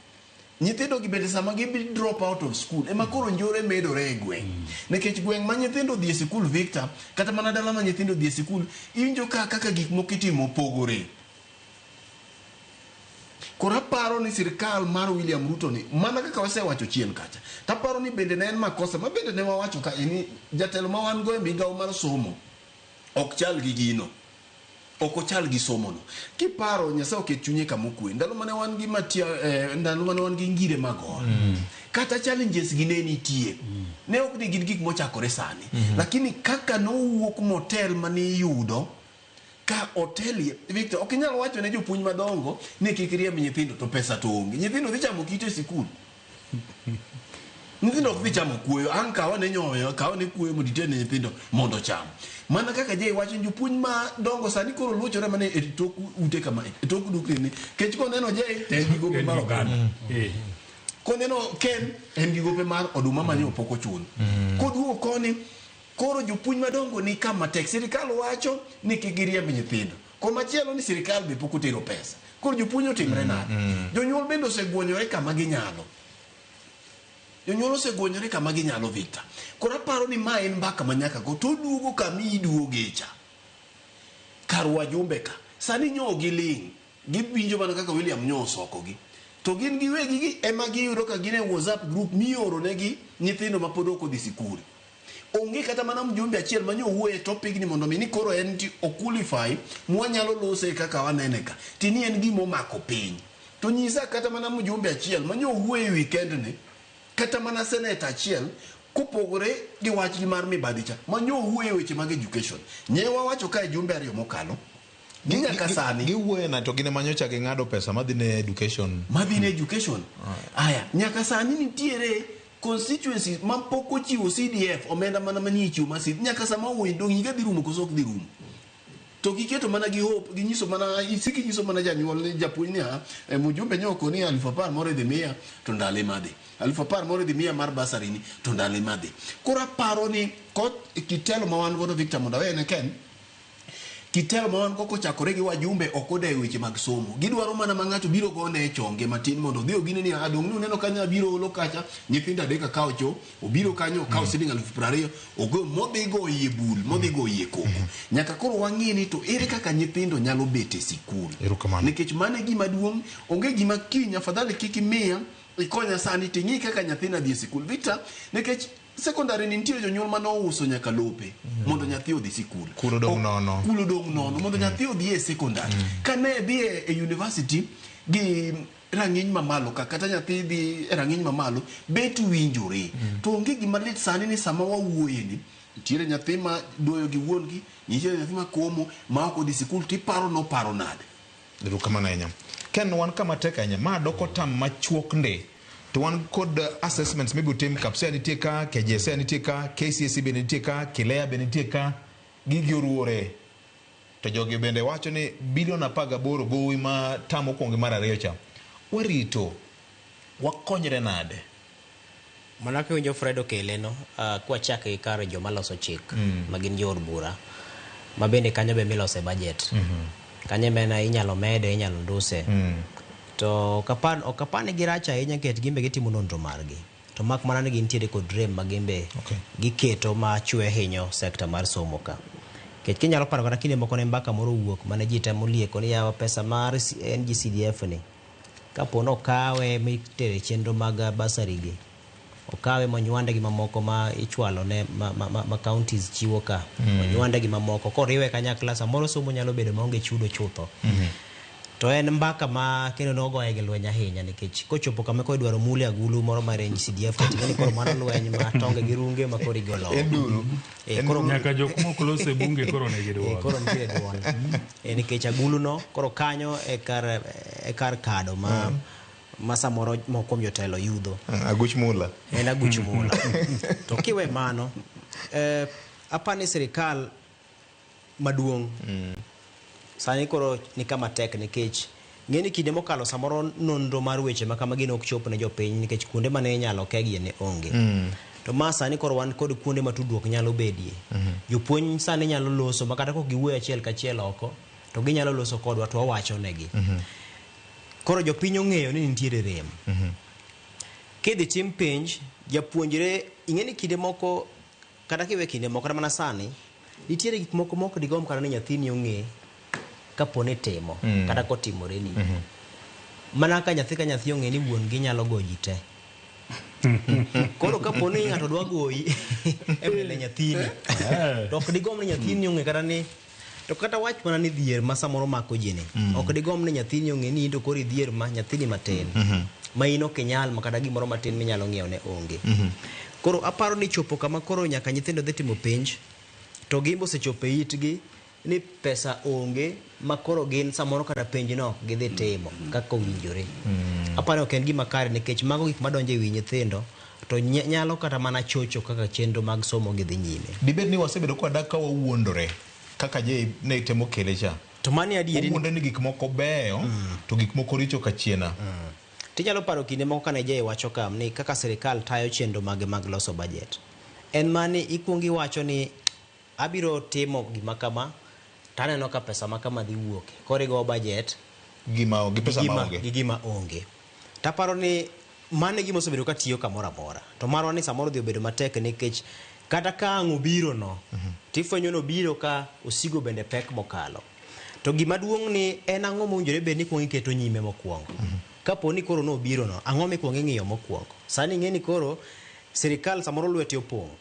Nyithindo gi bende sama gibi drop out of school ema koro njore medore e gweng'. Nikech gweng' ma nyithindo odhi e sikul Victor, kata mana dala ma nyithindo odhi e sikul, iwinjo ka kaka gik moko itimo opogore. Koro aparo ni sirikal mar William Ruto ni mana kaka wasewacho chien kacha, taparo ni bende ne en makosa ma bende ne wawacho ka ni jatelo ma wan go e migawo mar somo ok chal gi gino. Ok ochal gi somo no. Kiparo Nyasaye oket chunye kama okwe. Ndalo mane wan gi Matia, ndalo mane wan gi Ngire Magor. Kata challenges gi ne nitie. Ne ok ni gin gik mochakore sani. Lakini kaka nowuok motel mane iyudo ka otelie, Victor, ok inyal wacho ne jopuonj madongo ni kik riemb nyithindo to pesa to onge. Nyithindo dhi chamo kite e sikul. Nyithindo ok dhi chamo kuoyo. Ang' kaw ane nyoyo, kaw ane kuoyo mondo iter ne nyithindo mondo ocham. Mana kaka Jay wacho, jopuonj madongo sani koro luochore mana e tok ute kama, e tok dukni ni. Kech koneno Jay, to en gi gope mar oganda. Koneno Ken, en gi gope mar oduma mane pok ochul. Koduogo koni, koro jopuonj madongo ni kama tek. Sirikal wacho ni kik giriemb nyithindo. Komachielo ni sirikal be pok otero pesa. Koro jopuonj otimre nade? Jonyuol bende osegwonyore kama ginyalo. Jonyuol osegwonyore kama ginyalo, Victor. Koro aparo ni ma en mbaka ma nyaka go to oduogo kama iduoge cha. Kar wajumbe ka. Sani nyo giling'. Giwinjo mana kaka William nyo osokogi. To gin giwegi gi ema giyudo ka gin e WhatsApp group mioro negi nyithindo ma pod ok odhi sikul. Onge kata mana mjumbe achiel ma nyo wuoye e topic ni mondo mi ni koro en ti o qualify mwanyalo lose kaka wanene ka. Tini en gima omako piny. To nyisa kata mana mjumbe achiel ma nyo wuoye e weekend ni, kata mana senator achiel kopogore gi wachgi mar mibadhi cha, ma nyo wuoye e weche mag education. Nye wawacho ka e jumbe ariyo mokalo, gi nyaka sani. Giwuoye na to gin ema nyocha ging'ado pesa madhi ne education. Madhi ne education. Aya, nyaka sani nitiere constituencies ma pok ochiwo CDF omenda mana manie chiwo mar CDF. Nyaka sama owuoyo dong' higa dhi rumo koso ok dhi rumo. To giketo mana gi hope, ginyiso mana, isiki nyiso mana janyuol ni japuonj ni ha, mjumbe nyo okoni 10,000 moro idhi miya to ndalo ema dhi. 10,000 moro idhi miya mar bursary ni to ndalo ema dhi. Koro aparo ni kot kitelo ma wan godo Victor mondo awene Ken, kitelo ma wan go kochakore gi wajumbe ok odewo weche mag somo. Gidwaro mana ma ng'ato biro gone e chonge matin mondo odhi ogine ni ah, dong' ni uneno kanyo abiro olo kacha, nyithindo adek akawo cho, obiro kanyo okawo siling 20,000, ogo modhi go iye bul, modhi go iye koko. Nyaka koro wang'i ni to ere kaka nyithindo nyalo bet e sikul. Erokamano. Nikech mano e gima duong', onge gima kiny afadhali kik imiya, ikonya sani ting'i kaka nyathina dhi e sikul. Victor, nikech secondary ni nitie jonyuol mane ouso nyaka lope mondo nyathi odhi sikul. Kul odong' nono. Kul odong' nono mondo nyathi odhi e secondary. Kane dhi e university gi rang'iny mamalo ka kata nyathi dhi e rang'iny mamalo bet winjore. To onge gima lit sani ni sama wawuoye ni nitiere nyathi ma doyo gi wuon gi, nitiere nyathi ma komo ma ok odhi sikul tiparo noparo nade. Erokamano ahinya. Ken wan kama tek ahinya. Ma doko tam machuok nde. To wan kod assessments mibiro tim KPSEA nitie ka, KJSEA nitie ka, KCSE bende nitie ka, KILEA bende nitie ka. Gigi oruore. To jogi bende wacho ni bilion 18 gowi ma tam mokwongo gi mar ariyo cha. Warito. Wakonyre nade? Mana kiwinjo Fred okele no, kwachak gi kar joma loso chik, ma gin jood bura, ma bende kanyo be milose budget. Kanyo ema inyalo mede, inyalo nduse. To ok apar ni girach ahinya nikech gin be gitimo nonro margi. To mak mana ni gintiere kod rem ma gin be giketo ma chwe hinyo sekta mar somo ka. Nikech kinyalo paro kata kinde moko ne mbaka moro owuok mane ji temo lieko ni yawa pesa mar NGCDF ni kapo ni okawe mitere chenro mag bursary gi, okawe monywande gi mamoko ma ichwalo ne ma counties chiwo ka, onywande gi mamoko koriwe kanyakla samoro somo nyalo bedo maonge chudo chutho. To en mbaka ma kendo nogoye gi lweny ahinya nikech kochopo kama koro idwaro mule agulu moro mar NGCDF to ting'e ni koro mano lweny ma tonge gi runge ma koro igolo oko. En duru. Koro nyaka jok moko lose bunge koro nigi duol. Koro nitie duol. Nikech agulu no koro kanyo e kar kado ma samoro moko kuom jotelo yudho. Aguch mula. En aguch mula. To kiwe mano, apani sirikal maduong' sani koro ni kama tek nikech Ng'e ni kinde mokalo samoro nonro mar weche ma kamagi ne ok chop ne jopiny nikech kuonde mane inyalo kegie ne onge. To ma sani koro wan kod kuonde ma tudruok nyalo bedie. Jopuonj sani nyalo loso ma kata kok giwuoyo achiel kachiel oko, to ginyalo loso kodwa to wawacho negi. Koro jopiny ong'eyo ni nitiere rem. Kidhi tim penj, japuonjre ing'e ni kinde moko kata kiwe kinde moko kata mana sani, nitiere gik moko mok digomb kata ni nyathini ong'e kapo ni timo kata kotimoreni. Mana ka nyathi ka nyathi ong'e ni wuon gi nyalo go ji te. Koro kapo ni ng'ato dwa goyi e mbele nyathini, to ok digomb ni nyathini ong'e kata ni to kata wach mana ni dhier ma samoro mako ji ni. Ok digomb ni nyathini ong'e ni in to koro idhier ma nyathini matin. Ma in ok inyal ma kata gimoro matin minyalo ng'iewo ne onge. Koro aparo ni chopo kama koro nyaka nyithindo dhi timo penj, to gimbe osechopo e itgi ni pesa onge ma koro gin samoro kata penj no ok gidhi timo kaka owinjore. Aparo ni ok en gima kare nikech mago gik madonjo e wi nyithindo to nyalo kata mana chocho kaka chenro mag somo gi dhi nyime. Dibed ni wasebedo ka wadak ka wawuondore kaka je ne temo kele cha. To mano adieri. Wawuondore ni gik moko beyo to gik moko richo kachiena. Tinyalo paro kinde moko kane Jay wacho kam ni kaka sirikal tayo chenro mage mag loso budget. En mani ikuongo iwacho ni abiro timo gima kama to aneno ka pesa ma kama dhi wuok. Koro igo budget Gima gi pesa maonge. Gi gima onge. Taparo ni mano e gima osebedo ka tiyo kamoro amora. To marwa ni samoro dhi obedo matek nikech kata ka ang' obiro no, tifwenyo ni obiro ka osigo bende pek mokalo. To gima duong' ni en ang'o mowinjore bed ni ikuongo iketo nyime mokwongo. Kapo ni koro nobiro no, ang'o mikuongo ing'iyo mokwongo? Sani ing'e ni koro sirikal samoro lwete opong'.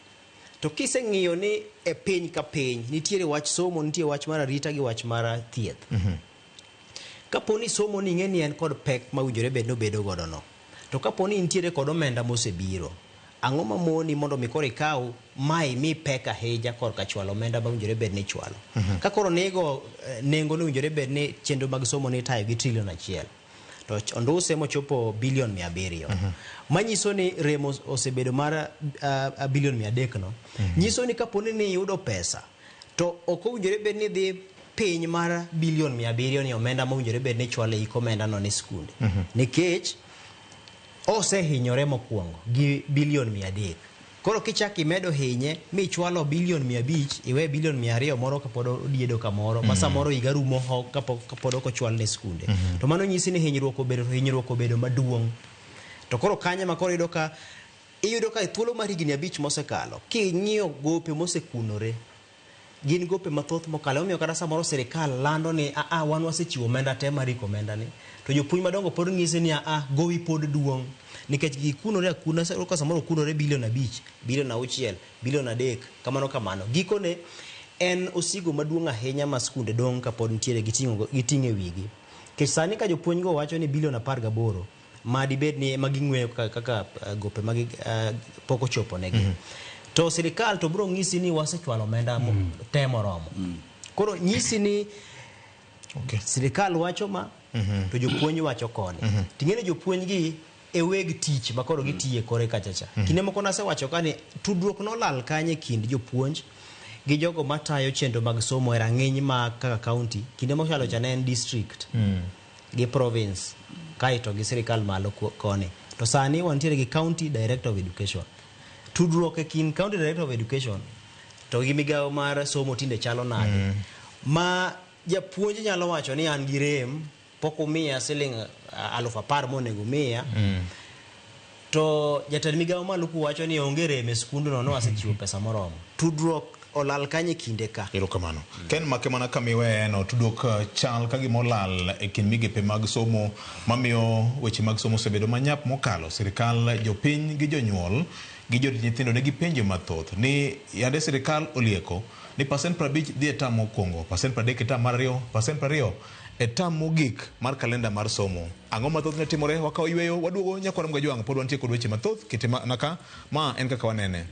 To kiseng'iyo ni e piny ka piny nitiere wach somo, nitie wach mar arita gi wach mar thieth. Kapo ni somo ni ing'e ni en kod pek mawinjore bed ni obedo godo no. To kapo ni intiere kod omenda mosebiro, ang'o mamoni mondo mi koro ikaw ma imi pek ahinya korka chwalo omenda mawinjore bed ni ichwalo. Ka koro nigo nengo ni owinjore bed ni chenro mag somo ni itayo gi trilion 1. To onduse mochopo bilion 700. Manyiso ni rem osebedo mar bilion 300 no. Nyiso ni kapo ni iyudo pesa, to ok owinjore bed ni dhi piny mar bilion 700 ni omenda mowinjore bed ni ichwalo e hik omenda no ne skunde. Nikech osehinyore mokwongo gi bilion 300. Koro kichak imedo hinye michwalo bilion 500, iwe bilion 200 moro kapod odiedo kamoro, ma samoro higa rumo kapod ok ochwal ne skunde. To mano nyisi ni hinyruok obedo maduong'. To koro kanye ma koro iyudo ka e thuolo mar higni 5 mosekalo, king'iyo gope mosekunore, gin gope mathoth mokalo. Omiyo kata samoro sirikal lando ni wan wasechiwo omenda te mar iko omenda ni, to jopuonj madongo pod ng'isi ni gowi pod duong'. Nikech gikunore akuna, ka samoro okunore bilion 5, bilion 6, bilion 3, kamano kamano. Gikone en osigo maduong' ahinya ma skunde dong' kapod nitiere giting'o e wigi. Nikech sani ka jopuonj go wacho ni bilion 18 ma dibed ni ema ging'weyo kaka gope ma pok ochopo negi. To sirikal to biro ng'isi ni wasechwalo omenda te moromo. Koro nyisi ni sirikal wacho ma, to jopuonj wacho koni. Ting'e ni jopuonj gi e weg tich ma koro gitiye kore kachacha. Kinde moko nasewacho ka ni tudruok nolal kanye kind jopuonj gi jogo matayo chenro mag somo e rang'iny ma kaka county. Kinde mokalo cha ne en district gi province kaeto gi sirikal malo koni. To sani wantiere gi county director of education. Tudruok e kind county director of education to gi migawo mar somo tinde chalo nade? Ma japuonj nyalo wacho ni an gi rem, pok umiya siling 10,000 monego umiya. To jatend migawo malo kuwacho ni onge rem e skundno, no asechiwo pesa moromo. Tudruok olal kanye kinde ka. Erokamano. Ken make mana kamiweye no, tudruok chal ka gima olal e kind migepe mag somo mamiyo weche mag somo osebedo manyap mokalo. Sirikal, jopiny gi jonyuol gi jorit nyithindo nigi penjo mathoth ni yande sirikal olieko ni 50% dhi e tam mokwongo, 30% e tam mar ariyo, 20% e tam mogik mar kalenda mar somo. Ang'o mathoth ne timore? Wakawo yweyo, waduogo nyakwar Mgajwang', pod wantie kod weche mathoth. Kete naka, ma en kaka wanene.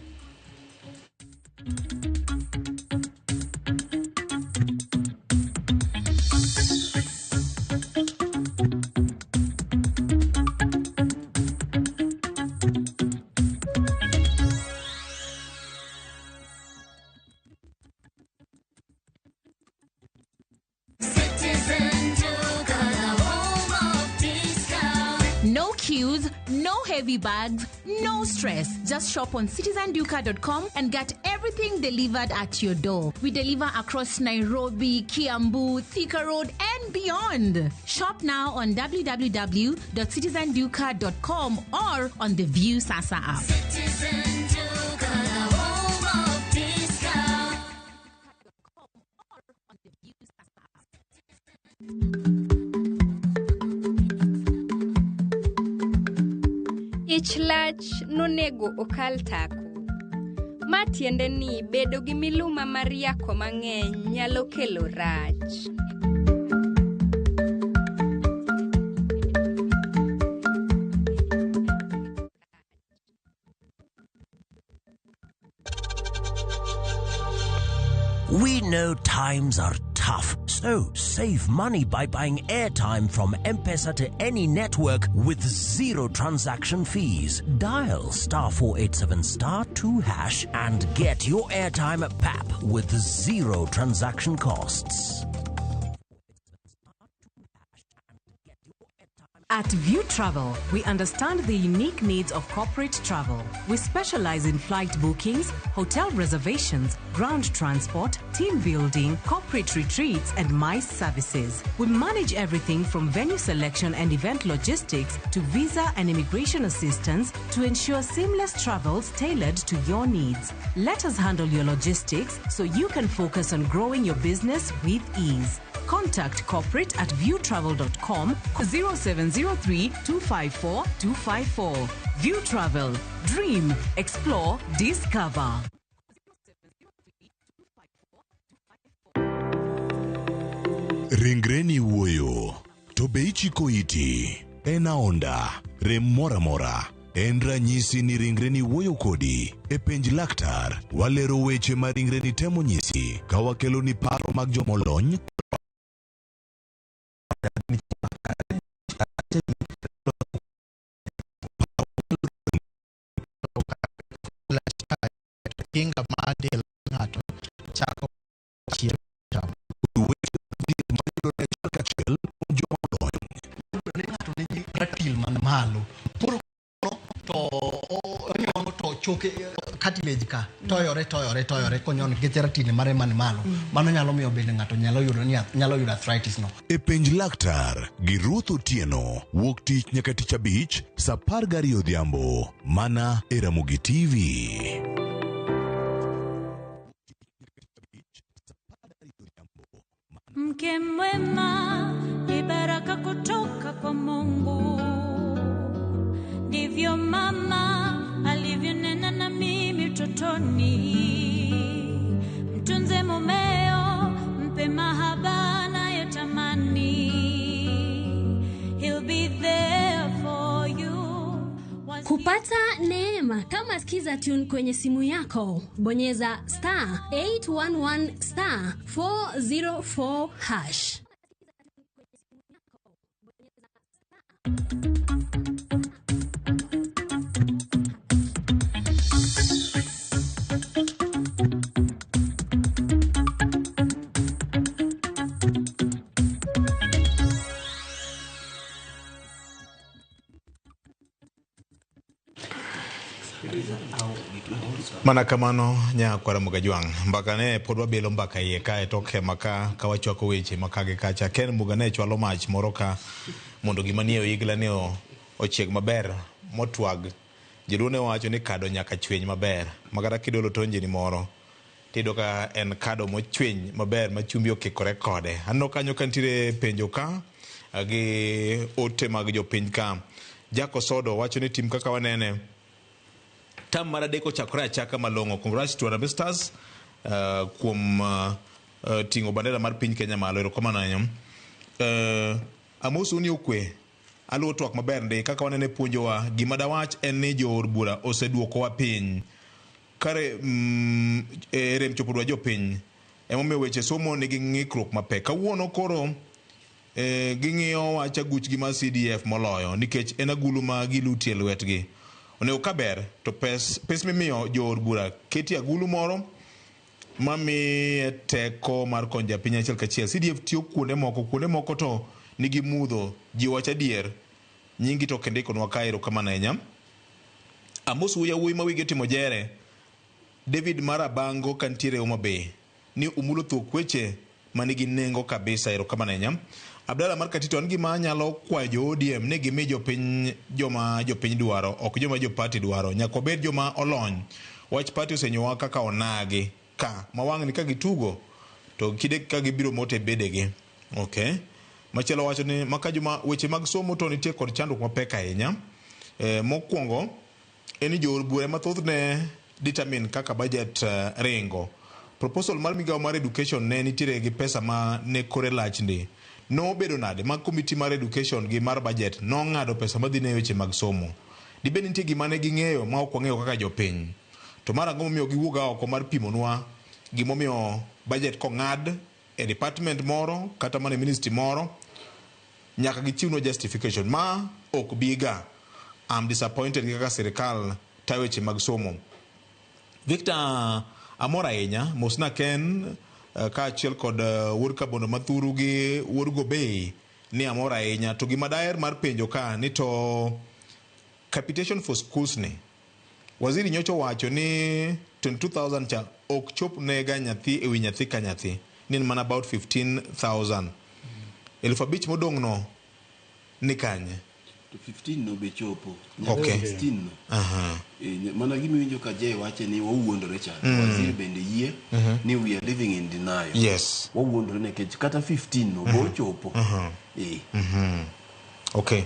Citizen to heavy bags, no stress. Just shop on citizenduka.com and get everything delivered at your door. We deliver across Nairobi, Kiambu, Thika Road, and beyond. Shop now on www.citizenduka.com or on the View Sasa app. Citizen Duka, the home of discount. Ich lach nonego okal tako. Ma tiende ni bedo gi miluma mar yako mang'eny nyalo kelo rach. We know times are tough, so save money by buying airtime from M-Pesa to any network with zero transaction fees. Dial star 487 star 2 hash and get your airtime at PAP with zero transaction costs. At View Travel, we understand the unique needs of corporate travel. We specialize in flight bookings, hotel reservations, ground transport, team building, corporate retreats, and MICE services. We manage everything from venue selection and event logistics to visa and immigration assistance to ensure seamless travels tailored to your needs. Let us handle your logistics so you can focus on growing your business with ease. Contact corporate at viewtravel.com 0703 254 254. View Travel. Dream, explore, discover. Ringreni wuoyo, to be ichiko iti? En aonda, rem moro amora. En ranyisi ni ringreni wuoyo kodi. E penj laktar, walero weche ma ringreni temo nyisi ka wakeloni paro mag jomolony. Kinga mar del ng'ato chako chiemo. Achiel kuom jomolony. Ni ng'ato nigi ratil man malo. Koro to onyono to choke cartilage ka toyore toyore toyore konyono nikech ratil mare man malo. Mano nyalo miyo bende ng'ato nyalo yudo ni nyalo yudo arthritis no. E penj laktar gi Ruth Otieno wuok tich nyaka tich abich saa 12 odhiambo mana e Ramogi TV. Mke mwema ni baraka kutoka kwa Mungu, ndivyo mama alivyonena na mimi utotoni. Mtunze mumeo, mpe mahaba anayotamani. He'll be there for you. Kupata neema kama Skiza Tune kwenye simu yako, bonyeza star 811 star 404 hash. Mana kamano nyakwara Mugajwang' mbaka ne pod wabilo mbaka iye kae to kema ka wachwako weche makage kacha. Ken Muga ne chwalo mach moro ka mondo gima nie oigla ne ochieg maber motwag. Joluo ne wacho ni kado nyaka chweny maber makata kidolo tonjeni moro tiyudo ka en kado mochweny maber ma chumbi okikore kode. Aneno kanyo ka nitiere penjo ka gi ote mag jopiny ka. Jack Osodo wacho ni tim kaka wanene tam mar adek ochakore achaka malong'o. Congrats to Harambee Stars kuom ting'o bandera mar piny Kenya malo. Erokamano ahinya. Amosu ni okwe. Aluwo twak maber ndi kaka wanene puonjowa. Gima dawach en ni joor bura oseduokowa piny. Kare rem chopo dwa jopiny. Emomiyo weche somo nigi ng'ikruok mapek. Kawuono koro ging'iyo wach aguchgi mar CDF moloyo nikech en agulu ma gilutie lwetgi. Onego kaber to pes mimiyo joor bura keti agulu moro mamiye teko mar konyo japiny achiel kachiel. CDF tiyo kuonde moko to nigi mudho. Ji wach adier. Nyingi to kendikonwa ka, erokamano ahinya. Amos yawuoyi ma wigi otimo jere. David Marabango kantiere Homa Bay ni umulo thuok weche manigi nengo kabisa. Erokamano ahinya. Abdalla mar Katito, an gima anyalo kwayo jo ODM ni gimi jopiny joma jopiny dwaro, ok joma jo party dwaro. Nyaka wabed joma olony. Wach party osenyowa kaka onagi ka ma wang'ni ka gitugo to kide ka gibiro moto e bedegi. Okay. Machielo wacho ni maka juma weche mag somo to nitie kod chandruok mapek ahinya. Mokwongo en ni jood bura mathoth ne determine kaka budget ringo. Proposal mar migawo mar education ne nitiere gi pesa ma ne kore lach ndi. Nobedo nade ma committee mar education gi mar budget nong'ado pesa madhi ne weche mag somo? Dibed nitie gima ne ging'eyo ma ok wang'eyo kaka jopiny? To mar ang'o momiyo giwuog oko mar pimonwa gimomiyo budget kong'ad e department moro kata mana e ministry moro nyaka gichiwnwa justification ma ok biga. I'm disappointed gi kaka sirikal tayo weche mag somo. Victor amor ahinya mosna Ken kaachiel kod wuod Kabondo Mathuru gi wuod Gobei ni amor ahinya. To gima daher mar penjo ka ni to capitation for schools ni waziri nyocha owacho ni 22,000 cha ok chop nega nyathi ewi nyathi ka nyathi ni en mana about 15,000. 5,000 modong' no ni kanye? To 15 no be chopo. Nyaka 16 no. Mana gima iwinjo ka Jay wache ni wawuondore cha. Waziri bende yie ni we are living in denial. Wawuondore nikech kata 15 no be ochopo. Okay.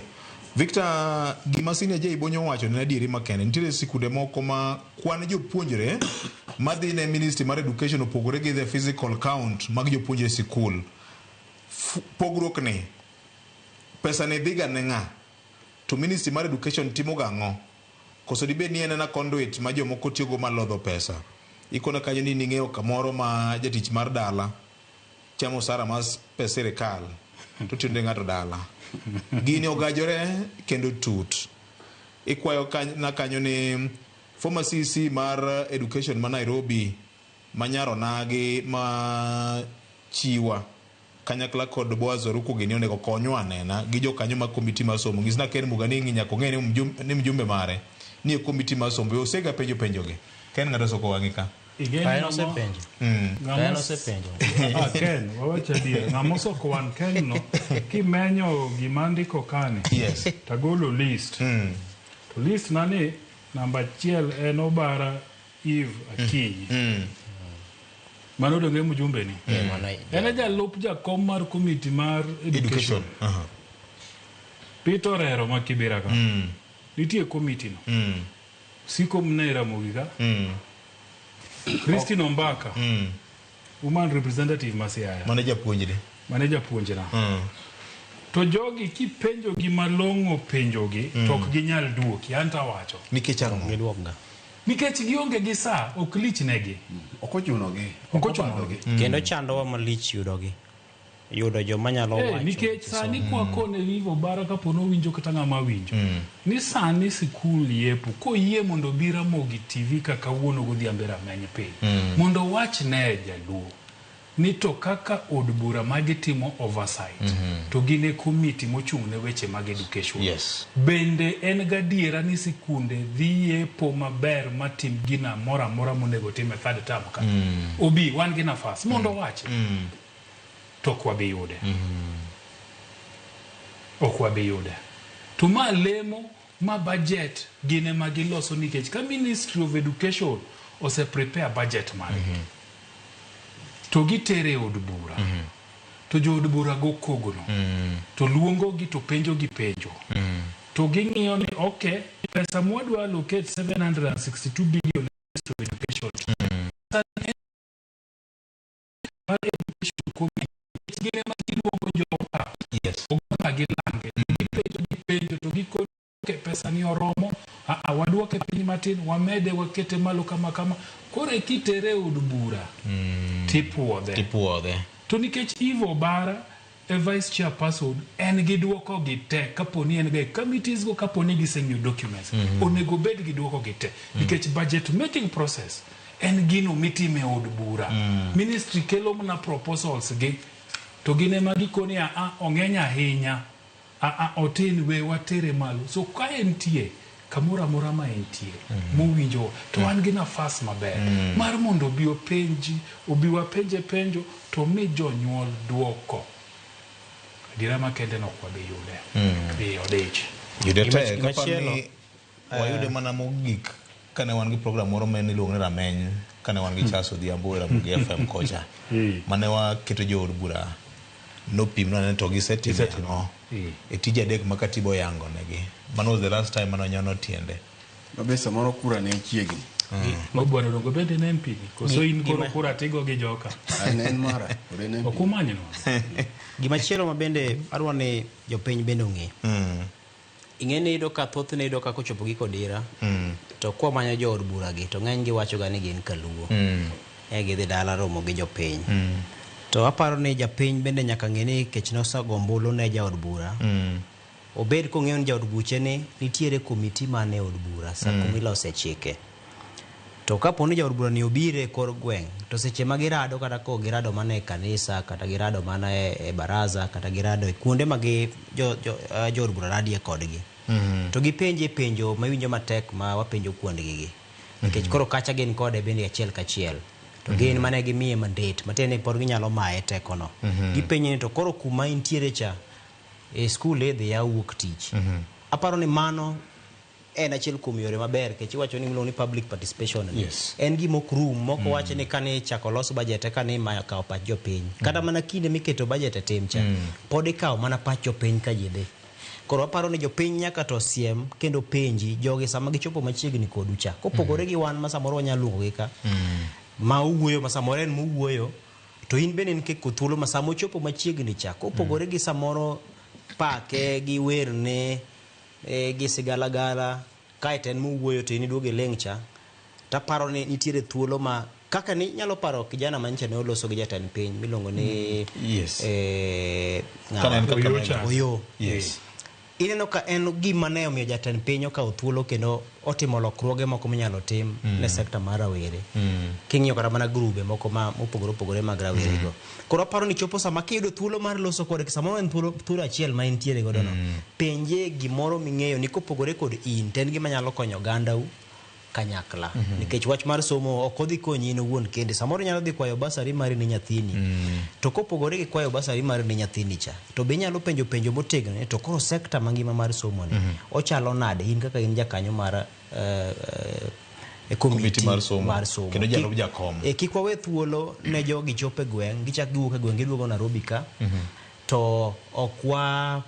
Victor, gima Senior Jay Bonyo owacho ne adieri makende. Nitiere sikunde moko ma kwan jopuonjre madhi ne Ministry mar Education opogore gi the physical count mag jopuonjre e sikul. Pogruok ni, pesa ni dhiga ne ng'a? To Ministry mar Education timo ga ang'o? Koso dibed ni en ena conduit ma jomoko tiyogo mar lodho pesa? Ikona kanyo ni ning'eyo kamoro ma jatich mar dala chamo osara mar pes sirikal to tiyo ne ng'ato dala. Gini ogajore kendo tut. Ikwayo na kanyo ni former CC mar education ma Nairobi ma nyar onagi ma chiwa kanyakla kod Boaz Oruku gini onego konywa anena gi jokanyo mag komiti mar somo. Nyisna Ken Mugani ni nyaka ong'e ni mjumbe mare ni e komiti mar somo. Be osega penjo penjogi? Ken ng'ato osoko wang'i ka. En osepenjo. En osepenjo. Ken, wawach adier. Ng'ama osoko wang' Ken no, kimenyo gima andiko kani, tagolo list. To list na ni, namba 1 en Obara Eve Akinyi. Mano donge mjumbe ni? En e jalup jakom mar komiti mar education. Peter Orero ma Kibera ka. Nitie komiti no. Siko mne Ramogi ka. Christine Ombaka. Woman representative ma Siaya. Mane japuonjre. Mane japuonjna. To jogi kipenjogi malong'o penjogi to ok ginyal duoki, an to awacho. Nikech ang'o? Giduokga. Nikech gionge gi saa, ok lich negi. Ok ochunogi. Ok ochunogi. Kendo chandowa malich yudogi. Yudo joma nyalo wacho. Nikech sani kwa kone Vivo Bara kapo nowinjo kata ng'ama winjo. Ni sani sikul yepo koyie mondo obi Ramogi TV kaka kawuono godhiambo e rameny piny. Mondo owach ne jaluo ni to kaka od bura magitimo oversight to gin e komiti mochung' ne weche mag education. Bende en gadiera ni sikunde dhi yepo maber matim gina moro amora monego tim e third term ka. Obi wan gi nafas mondo owachi. To ok wabi yude. Ok wabi yude. To ma lemo ma budget gin ema giloso nikech ka Ministry of Education ose prepare budget margi to gitere e od bura to jood bura go kogno to luongogi to penjogi penjo to ging'iyo ni okay pesa mwadwa allocate 762 billion to education mar education committee gin ema giluongo joka ogoka gilange gipenjo gipenjo to gikoni okay, pesa ni oromo waduoke piny matin wamede wakete malo kama kama koro kitere e od bura tipuodhe to nikech Eve Obara e vice chairperson en gi duoko gi te kapo ni en ga e committees go kapo ni giseng'iyo documents onego bed gi duoko gi te nikech budget making process en gino mitime e od bura ministry kelo mana proposals gi to gin ema gikoni ong'eny ahinya otin we watere malo so ka entie Kamoro amora ma entie mowinjo to wan gi nafas maber mar mondo obi openji, obi wapenje penjo to mi jonyuol duoko. Adiera makende no ok wabi yude. Odich. Yude tek. Apani wayude mana mogik kane wan gi program moro ma iluongo ni Rameny, kane wan gi Charles Odhiambo e Ramogi FM kocha. Mane waketo jood bura nopimnwa ni to gisetimo ang'o e tije adek ma katiba oyango negi. Mano was the last time mane onyono tiende. Mabe samoro kura ne chiegni. Bwana Odongo bende ne MP ni? Koso in koro kura tigo gi joka? En mara. Ok umanyno. Gimachielo ma bende adwa ni jopiny bende ong'e. Ing'e ni iyudo ka thothne iyudo ka kochopo gi kodira to kwamanyo jood bura gi to ng'eny gi wacho ga ni gin kaluo. Gidhi dala romo gi jopiny. To aparo ni japiny bende nyaka ng'e ni kech nosego ombulu ne jaod bura. Obed kong'eyo ni jaod buche ni nitiere komiti mane od bura sa kuma ilose chike. To kapo ni jaod bura ni obiro e kor gweng' to seche ma girado kata ko girado mana e kanisa kata girado mana e baraza kata girado e kuonde ma gi jood bura radie kodgi. To gipenje penjo ma iwinjo matek ma wapenjo kuondgi gi. Nikech koro kacha gin kode bende achiel kachiel. To gin mane gimiye mandate matiende ni pod ginyalo maye tekono. Gipenje ni to koro kuma intiere cha e skul idhi yaw wuok tich. Aparo ni mano en achiel kuom yore maber nikech iwacho ni iluongo ni public participation ni. En gima ok rum moko wacho ni kane ichako los budget eka ni imayo kawo pach jopiny. Kata mana kinde miketo budget e tim cha pod ikawo mana pach jopiny ka ji dhi. Koro aparo ni jopiny nyaka to siem kendo penji jogi sama gichopo machiegni kodu cha. Kopogore gi wan ma samoro wanyalo luongogi ka ma owuoyo ma samoro en mowuoyo to in bende in kiko thuolo ma sama ochopo machiegni cha kopogore gi samoro pake gi werne gi sigalagala kaeto en mowuoyo to in iduogo iling' cha taparo ni nitiere thuolo ma kaka ni nyalo paro kijana manyicha ne oloso gi jatend piny miluongo ni Oyo. Ineno ka en gima ne omiyo jatend piny okawo thuolo kendo otimo lokruoge moko minyalo tim ne sekta mar rawere. King'iyo kata mana grube moko ma mopogore opogore mag rawere go. Koro aparo ni chopo sama kiyudo thuolo mar loso kode samoro en thuolo achiel ma intiere godo no. Penje gimoro ming'eyo ni kopogore kod in to en gima nyalo konyo ogandau kanyakla. Nikech wach mar somo ok odhi konyi in owuon kende. Samoro inyalo dhi kwayo basari mari ne nyathini. To kopogore gi kwayo basari mari ne nyathini cha, to be inyalo penjo penjo motegno ni to koro sekta mangima mar somo ni ochalo nade in kaka in jakanyo mar komiti mar somo. Kendo jalup jakom. Kik wawe thuolo ne jogi chopo e gweng', gichak giwuok e gweng' giduogo Nairobi ka. To ok wa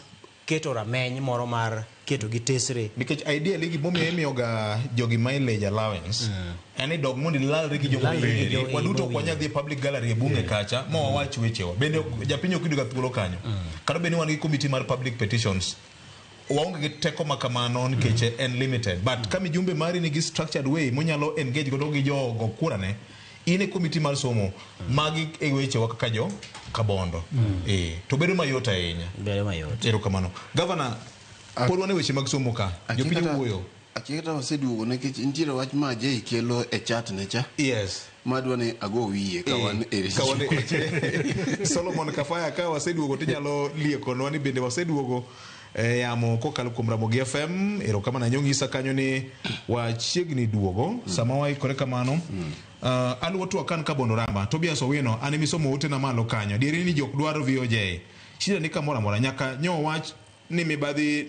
keto rameny moro mar keto gi tesre. Nikech ideally gimomiyo imiyoga jogi mileage allowance en ni dog mondo ilalri gi joma owinjore. Waduto ok wanyal dhi e public gallery e bunge kacha ma wawach wechewa. Bende japiny ok yudoga thuolo kanyo. Kata bed ni wan gi committee mar public petitions, waonge gi teko ma kamano nikech en limited. But ka mijumbe mari nigi structured way monyalo engage godo gi jogo kura ne, in e committee mar somo, magi e wechewa kaka jo Kabondo. To bedo mayot ahinya. Bedo mayot. Erokamano. Governor, pod wan e weche mag somo ka. Jopiny wuoyo. Akia kata waseduogo nikech nitiere wach ma Jay kelo e chat ne cha. Madwa ni ago wiye ka wan e Ka wan e Solomon Kafaya ka waseduogo tinyalo liekonwa ni bende waseduogo e yamo kokalo kuom Ramogi FM. Erokamano anyong'isa kanyo ni wachiegni duogo sama waikore kamano. Aluwo twak kan Kabondo Ramba. Tobias Owino an emisomo otena malo kanyo. Adieri ni jok dwaro VOJ. Shida ni kamoro amora nyaka nyo wach ni mibadhi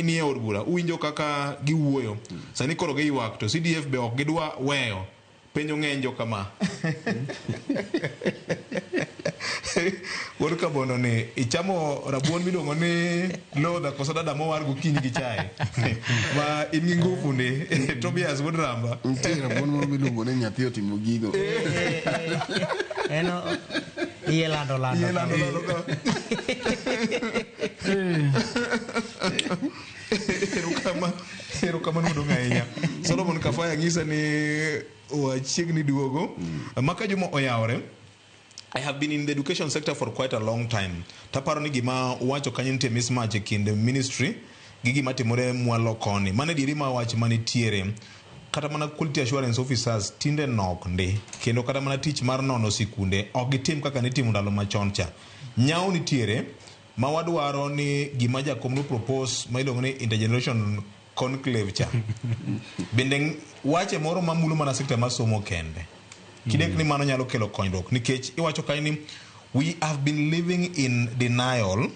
ni e od bura. Uwinjo kaka giwuoyo. Sani koro giywak to CDF be ok gidwa weyo. Penjo ng'eny jo kama. Wuod Kabondo ni ichamo rabuon miluongo ni lodha koso dada mowar gokinyi gi chae. Ma in gi ngufu ni. Tobias wuod Ramba. Nitie rabuon moro miluongo ni nyathi otimo gigo. En iye lando lando. Iye lando lando ka. Erokamano maduong' ahinya. Solomon Kafaya ng'isa ni wachiegni duogo. Maka Juma oyawore. I have been in the education sector for quite a long time. Taparo ni gima wacho kanyo nitie mismatch e kind ministry gi gima timore mwalo koni. Mano e dieri ma wach manitiere. Kata mana quality assurance officers tinde nok ndi. Kendo kata mana tich mar nono sikunde ok gitim kaka nitimo ndalo machon cha. Nyawo nitiere ma wadwaro ni gima jakom no propose ma iluongo ni intergeneration conclave cha bende wache moro mamulo mana sekta mar somo kende kidek ni mano nyalo kelo konyruok nikech iwacho kanyo ni we have been living in denial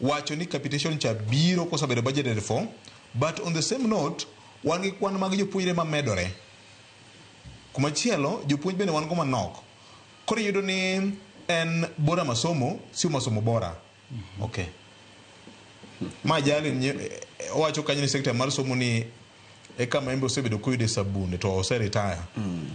wacho ni capitation cha biro kosebedo budgeted for but on the same note wan gi kwan mag jopuonjre mamedore kumachielo jopuonj bende wan go manok koro iyudo ni en bora masomo sio masomo bora okay ma jali owacho kanyo ni sekta mar somo ni e kama en be osebedo koyude sabunde to oseretire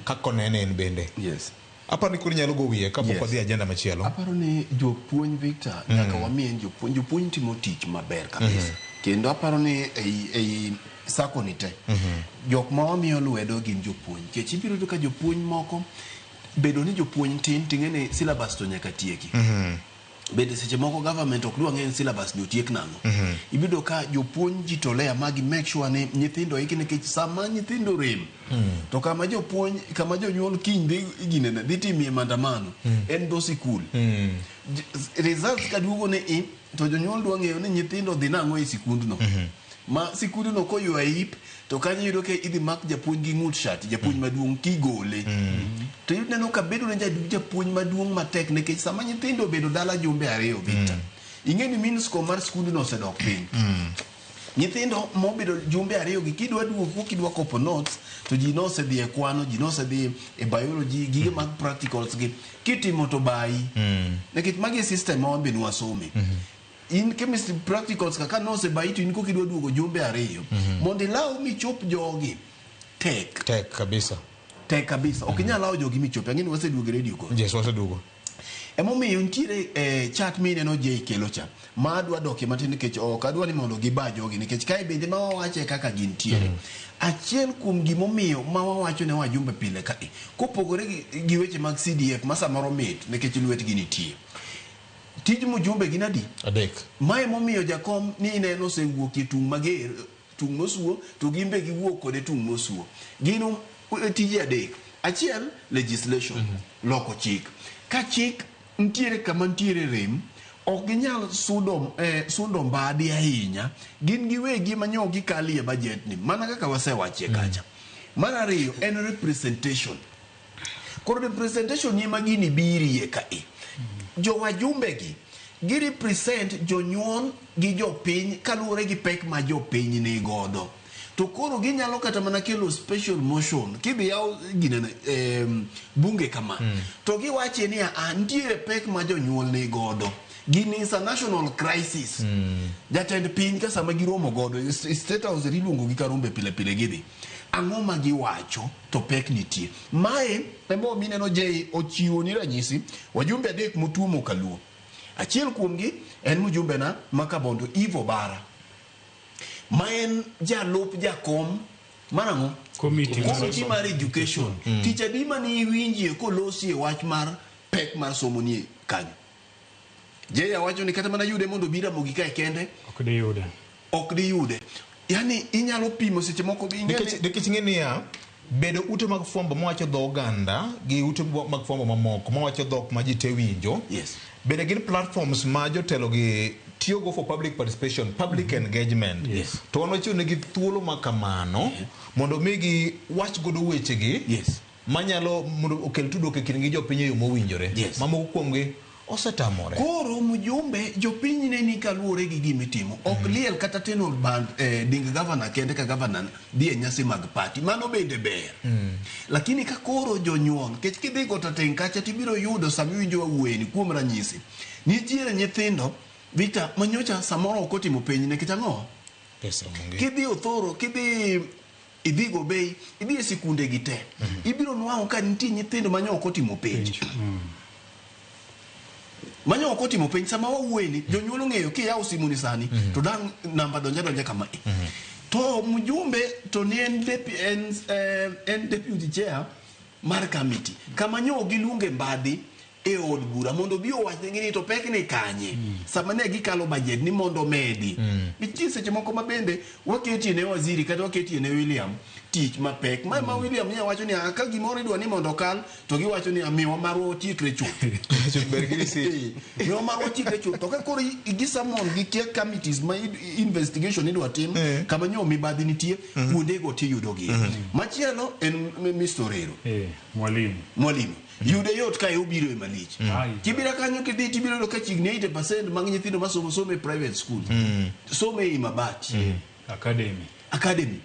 kaka onene en bende yes aparo ni koro inyalo go wiye kapok wadhi agenda machielo aparo ni jopuonj Victor nyaka wamiye jopuonj jopuonj timo tich maber kabisa kendo aparo ni ei sako ni te jok ma wamiyo lwedo gin jopuonj nikech ibiro yudo ka jopuonj moko bedo ni jopuonj tin ting'e ni syllabus to nyaka tieki bende seche moko government ok dwa ng'eyo ni syllabus ni otiek nang'o ibiro ka jopuonj jitolea ma gi make sure ni nyithindo iki nikech sama nyithindo rem to kama jopuonj kama jonyuol kiny dhi ginene dhi timie maandamano en dho sikul results kaduogo ni i to jonyuol dwa ng'eyo ni nyithindo dhi nang'o e sikundno ma sikundno koywa ip to kanyo iyudo ka idhi mak japuonj gi ng'ut shati japuonj maduong' kigole to ineno ka bedo ne japuonj maduong' matek nikech sama nyithindo obedo dala jumbe ariyo Victor ing'e ni mean score mar skundno osedok piny nyithindo mobedo jumbe ariyo gi kidwa duogo kidwa kopo notes to ji nosedhi e kwano ji nosedhi e biology gige mag practicals gi kitimo to bayi nikech magi e system ma wan be nwasome in chemistry practicals kaka nosebayi to in kokidwa duogo jumbe ariyo mondo ilaw michop jogi tek tek kabisa tek kabisa ok inyal lawo jogi michopi ang'e ni waseduogo e radio go yes waseduogo emomiyo nitiere chat mineno J kelo cha ma adwa dokie matin nikech ok adwa ni mondo giba jogi nikech kae bende ma wawache kaka gintiere achiel kuom gimomiyo ma wawacho ne wajumbe pile kae kopogore gi weche mag CDF ma samoro mit nikech lwetgi nitie tij mjumbe gin adi adek mae momiyo jakom ni ineno osewuok e tung' mager tung' mosuo to gin be giwuok kode tung' mosuo gin tije adek achiel legislation loko chik ka chik nitiere kama nitiere rem ok ginyal sudo mbadi ahinya gin giwegi manyo gikalie budget ni mana kaka wasewachie kacha mar ariyo en representation koro representation ni ema gini birie kae jowajumbe gi gi represent jonyuol gi jopiny kaluwore gi pek ma jopiny ni godo to koro ginyalo kata mana kelo special motion kidhi yaw ginene bunge kama to giwache ni a nitiere pek ma jonyuol ni godo gini is a national crisis jatend piny ka sama giromo godo state house iluongo gi karombe pile pile gidhi ang'o ma giwacho to pek nitie mae ema mineno J ochiwo ni ranyisi wajumbe adek motuomo kaluo achiel kuomgi en mjumbe na ma Kabondo Ivo Bara ma en jalup jakom mar ang'o committee mar education tich adi mane iwinjie kolosi e wach mar pek mar somo nie kanyo Jeya wacho ni kata mana yude mondo obi Ramogi kae kende ok diyude yani inyalo pimo seche moko nikech ing'e niya bedo ute mag fwambo mawacho dho oganda gi ute mag fwambo mamoko mawacho dhok ma ji te winjo yes. Bende gin platforms ma jotelo gi tiyogo for public participation public engagement yes. To wan wachiwo negi thuolo ma kamano mondo migi wach godo wechegi yes. manyalo mondo okel tudruok e kindgi jopiny e yo mowinjore yes. Mamoko kuomgi osetamore koro mjumbe jopiny ne ni kaluwore gi gimitimo ok liel kata teno band ding governor kende ka governor dhi e nyasi mag party mano bende ber lakini ka koro jonyuol nikech kidhi go teng kacha tibiro yudo sama iwinjo wawuoyeni kuom ranyisi nitiere nyithindo Victor manyocha samoro ok otimo penj nikech ang'o kidhi Othoro kidhi idhi Gobei idhi e sikunde gi te ibiro nwang'o ka nitie nyithindo manyo ok otimo penj manyo ok otimo penj sama wawuoyeni jonyuol ong'eyo kiyawo simu ni sani to dang' namba donja donja kama to mjumbe to ni en deputy chair mar committee kama nyo giluonge mbadhi e od bura mondo obi owachnegi ni to pek ni kanye sama ne gikalo budget ni mondo omedi nitie seche moko ma bende waketie ne waziri kata waketie ne William tich mapek ma William nya wacho ni ka gimoro idwa ni mondo okal to giwacho ni miwa marwa otiekre chuth. Chuth ber gi receipt. Miwa marwa otiekre chuth to ka koro gisamon gi kia committees ma investigation idwa tim kama nyo mibadhi nitie kuondego tiyudogi. Machielo en Mr. Orero. Mwalimu. Yude yot ka obiro e malich. Kibiro kanyo kidhi tibiro yudo ka chiegni 80% mag nyithindo masomo somo e private school. Somo e mabati. Academy.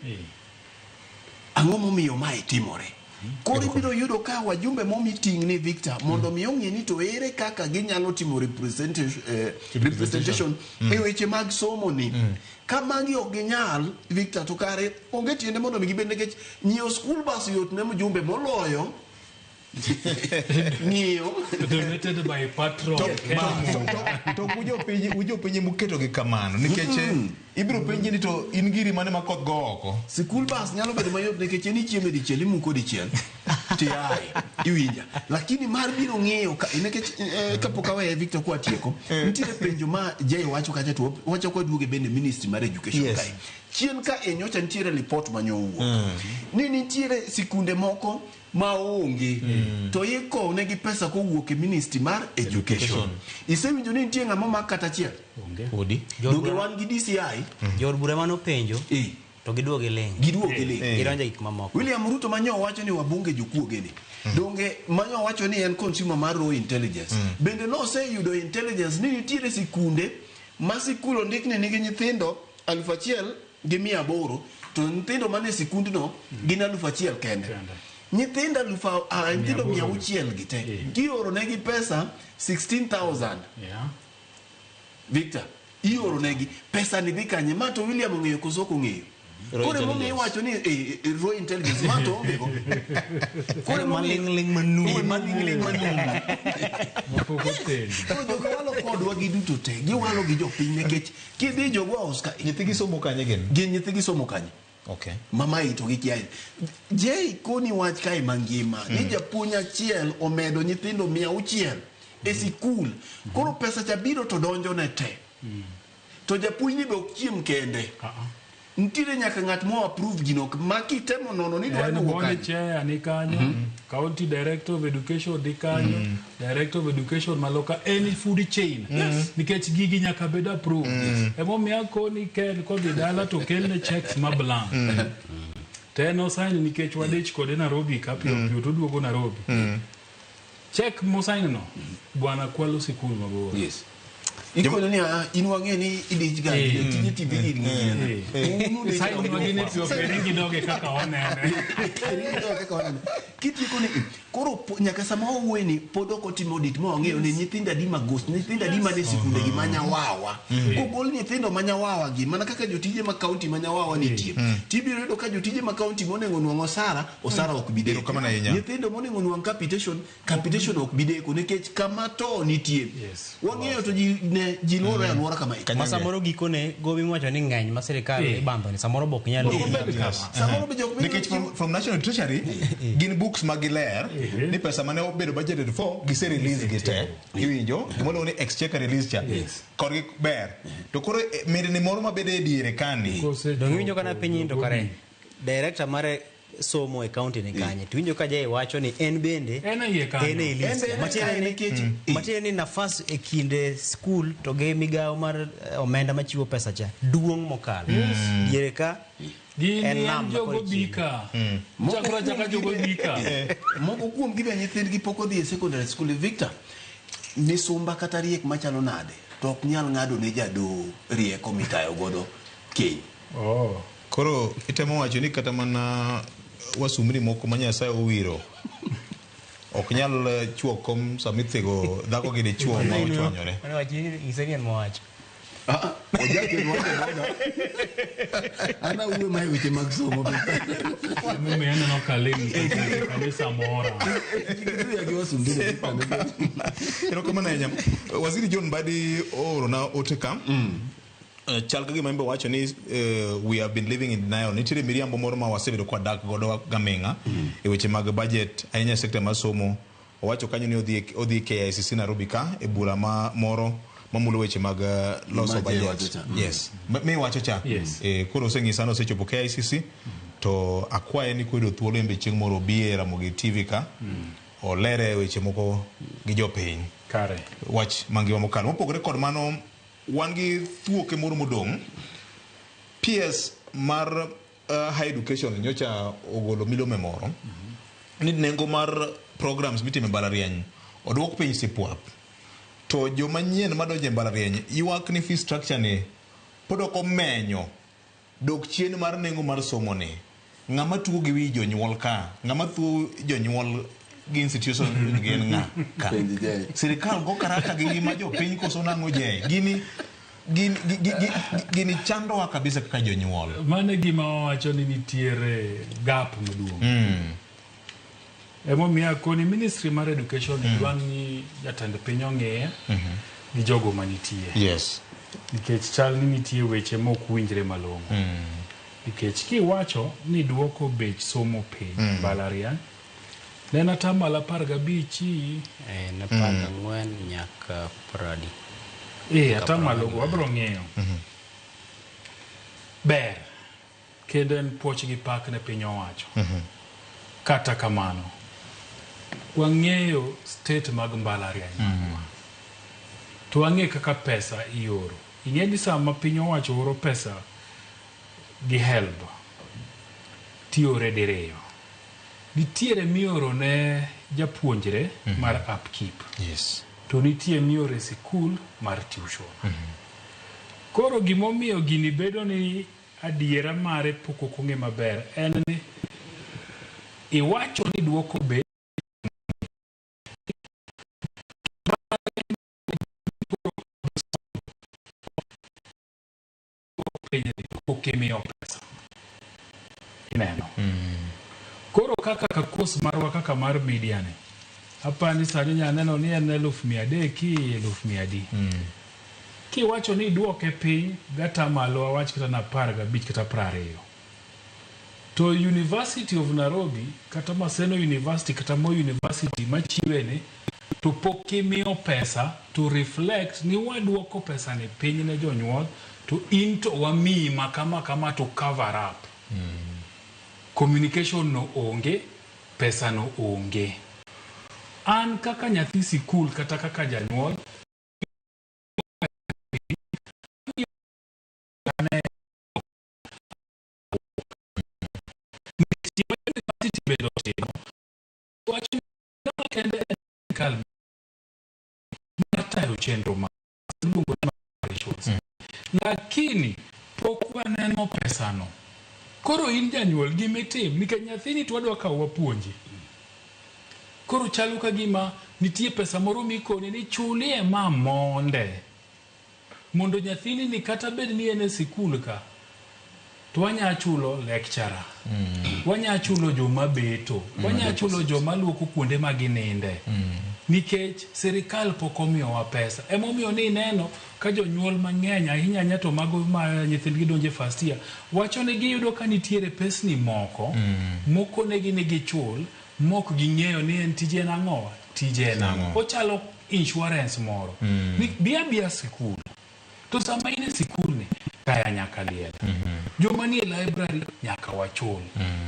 Ang'o momiyo mae timore? Koro ibiro yudo ka wajumbe momi ting' ni Victor mondo mi ong'e ni to ere kaka ginyalo timo representation e weche mag somo ni. Ka magi ok ginyal Victor to kare onge tiende mondo mi gibed nikech nyiewo school bus yot ne mjumbe moloyo ng'iyo donated by patron. To ujopiny muketo gi kamano nikech ibiro penji ni to in giri mane ma koth go oko. School bus nyalo bedo mayot nikech en ichiemo dichiel imuko dichiel tiaye iwinja, lakini mar biro ng'iyo nikech kapok aweye Victor kwa tieko nitiere penjo ma Jay wacho kacha to wacho kwa duoge bende ministry mar education kae chien ka e nyocha nitiere report manyowuok ni nitiere sikunde moko maonge to ikonegi pesa kowuok e ministry mar education. Isewinjo ni nitie ng'ama omak kata achiel? Odi. Donge wan gi DCI? Jood bura manopenjo to giduogo ling'. Giduogo ling'. Gidonjo e gik mamoko. William Ruto manyo wacho ni wabunge jokuoge ni. Donge manyo wacho ni en consumer mar raw intelligence. Bende noseyudo intelligence ni nitiere sikunde ma sikul ondikni nigi nyithindo 1,800 to nyithindo mane sikundno gin 1,000 kende. Nyithindo 600 gi te gioro negi pesa 16,000. Victor, ioro negi pesa ni dhi kanye? Ma to William ong'eyo koso ok ong'eyo? Koro emomiyo iwacho ni raw intelligence ma to onge go. Koro emomiyo maling'ling manumu. Maling'ling manumu. Koro jogo walo kodwa giduto te, giwalo gi jopiny nikech kidhi jogo Oscar nyithigi somo kanye gin? Gin nyithigi somo kanye? Okay. Mama ito gi kiaye. Jay koni wach kae mangima ni japuonj achiel omedo nyithindo 600 e sikul. Koro pesa cha biro to donjo ne te. To japuonj ni be ok chiem kende. Nitiere nyaka ng'at mo approve gino ma kitemo nono ni dwa duogo kanyo. Chair ni kanyo, county director of education ni kanyo, director of education maloka any food chain. Nikech gigi nyaka bed approved. Emomiyo akoni Ken kodhi dala to kelne checks ma blank. To en osign nikech wadich kode Nairobi ka piyo piyo to oduogo Nairobi. Check mosign no, bwana kwalo sikul mabor. Yes. Ikono ni in wang'e ni idich ga tije TV gi ng'iyo. Sign magine piyo piyo gidoge kaka wanene. Kitieko ni koro nyaka sama wawuoye ni pod ok otimo audit ma wang'eyo ni nyithindo adi ma ghost, nyithindo adi mane sikunde gi manyawawa. Kogol nyithindo manyawawa gi mana kaka jotije ma county manyawawa nitie. Tibiro yudo ka jotije ma county monego nwang' osara ok bi deko. Nyithindo monego nwang' capitation ok bi deko nikech kama to nitie. Wang'eyo to ji luoro e alwora kama. Ma samoro gikone gowi miwacho ni ng'eny ma sirikal ibandho ni samoro bok nyal. Samoro be jok nikech from National Treasury gin books ma giler ni pesa mane obedo budgeted for gise release gi te. Iwinjo gimoro ni exchequer release cha. Korgi ber. To koro mirni moro mabede e diere kani. Donge iwinjo kana piny to kare director mare somo e county ni kanye. To winjo ka Jay wacho ni en bende en e list. Matiende ni nafas e kinde school to gi migawo mar omenda machiwo pesa cha duong' mokalo. Diere ka en nam jogo bika. Chakra chaka jogo bika. Moko kuom gi be nyithindgi pok odhi e secondary school. Victor, misumba kata riek machalo nade to ok nyal ng'ado ne jadoo rieko mitayo godo keny. Koro itemo wacho ni kata mana wasumbni moko ma Nyasaye owiro ok nyal chuo kom sama ithego dhako gi dichuo ma ochwanyore. Mano wacho ni en mowacho. An awuoyo ma e weche mag somo. Emomiyo aneno ka ling' kanisa mora. Erokamano ahinya. Waziri John Mbadi oorona ote ka. Chal ka gima en be owacho ni we have been living in denial. Nitiere miriambo moro ma wasebedo kwa dak godo gaming'a e weche mag budget ahinya e sekta mar somo. Owacho kanyo ni odhi KICC Nairobi ka e bura ma moro mamulo weche mag loso budget. Yes. Mi wacho cha. Koro oseng'isa ni osechopo KICC. To akwaye ni koyudo thuolo en be chieng' moro obi e Ramogi TV ka olere weche moko gi jopiny. Kare. Wach mangima mokalo. Mopogore kod mano, wan gi thuoke moro modong'. PS mar higher education nyocha ogolo milome moro ni nengo mar programs mitimo e mbalariany oduok piny sipwap. To joma nyien madonjo e mbalariany ywak ni fee structure ni pod ok omenyo dok chien mar nengo mar somo ni. Ng'ama tugo gi wi jonyuol ka, ng'ama thuo jonyuol gi institution gin ng'a ka? Sirikal go karata gi ngima jopiny koso nang'o je? Gini gini chandowa kabisa kaka jonyuol. Mano e gima wawacho ni nitiere gap maduong'. Emomiyo akoni ministry mar education dwa ni jatend piny ong'iye gi jogo manitie. Yes. Nikech chal ni nitie weche mok winjre malong'o. Nikech kiwacho ni duoko bech somo piny mbalariany, ne en atamalo 15. En 14 nyaka 20. Atamalo go wabro ng'iyo. Ber. Kendo en puoch gi pak ne piny owacho. Kata kamano, wang'eyo state mag mbalariany magwa. To wang'eyo kaka pesa ioro. Ing'e ni sama piny owacho oro pesa gi HELB, tiore diriyo. Nitiere mioro ne japuonjre mar upkeep. Yes. To nitie mioro e sikul mar tuition. Koro gimomiyo gini bedo ni adiera mare pok ok ong'e maber en ni iwacho ni duoko be piny pok imiyo pesa. Ineno. Koro kaka ka course marwa kaka mar media ni, apani sani nya neno ni en 300,000 100,000. Kiwacho ni iduoke piny gatamalo awach kata na 15 kata 20. To University of Nairobi kata Maseno University kata Moi University machiwe ni to pok imiyo pesa to reflect ni waduoko pesa ni piny ne jonyuol to in to wamiyi ma kama kama to cover up. Communication no onge, pesa no onge. An kaka nyathi sikul kata kaka janyuol university bende otimo wach kende en sirkal mar tayo chenro ma iluongo ni operations. Lakini pok waneno pesano. Koro in janyuol gimitim nikech nyathini to wadwa kawo wapuonji. Koro chalo ka gima nitie pesa moro mikone ni chulie ma monde mondo nyathini ni kata bed ni en e sikul ka to wanya chulo lecturer, wanya chulo joma beto, wanya chulo joma luoko kuonde ma gininde. Nikech sirikal pok omiyowa pesa. Emomiyo ni ineno ka jonyuol mang'eny ahinya ahinya to mago ma nyithindgi donjo e first year wacho ni giyudo ka nitiere pesni moko mokonegi ni gichul mok ging'eyo ni en tije en ang'o, tije en ang'o. Ochalo insurance moro. Ni bi abiya sikul. To sama in e sikul ni, taya nyaka liel. Joma nie library nyaka wachul.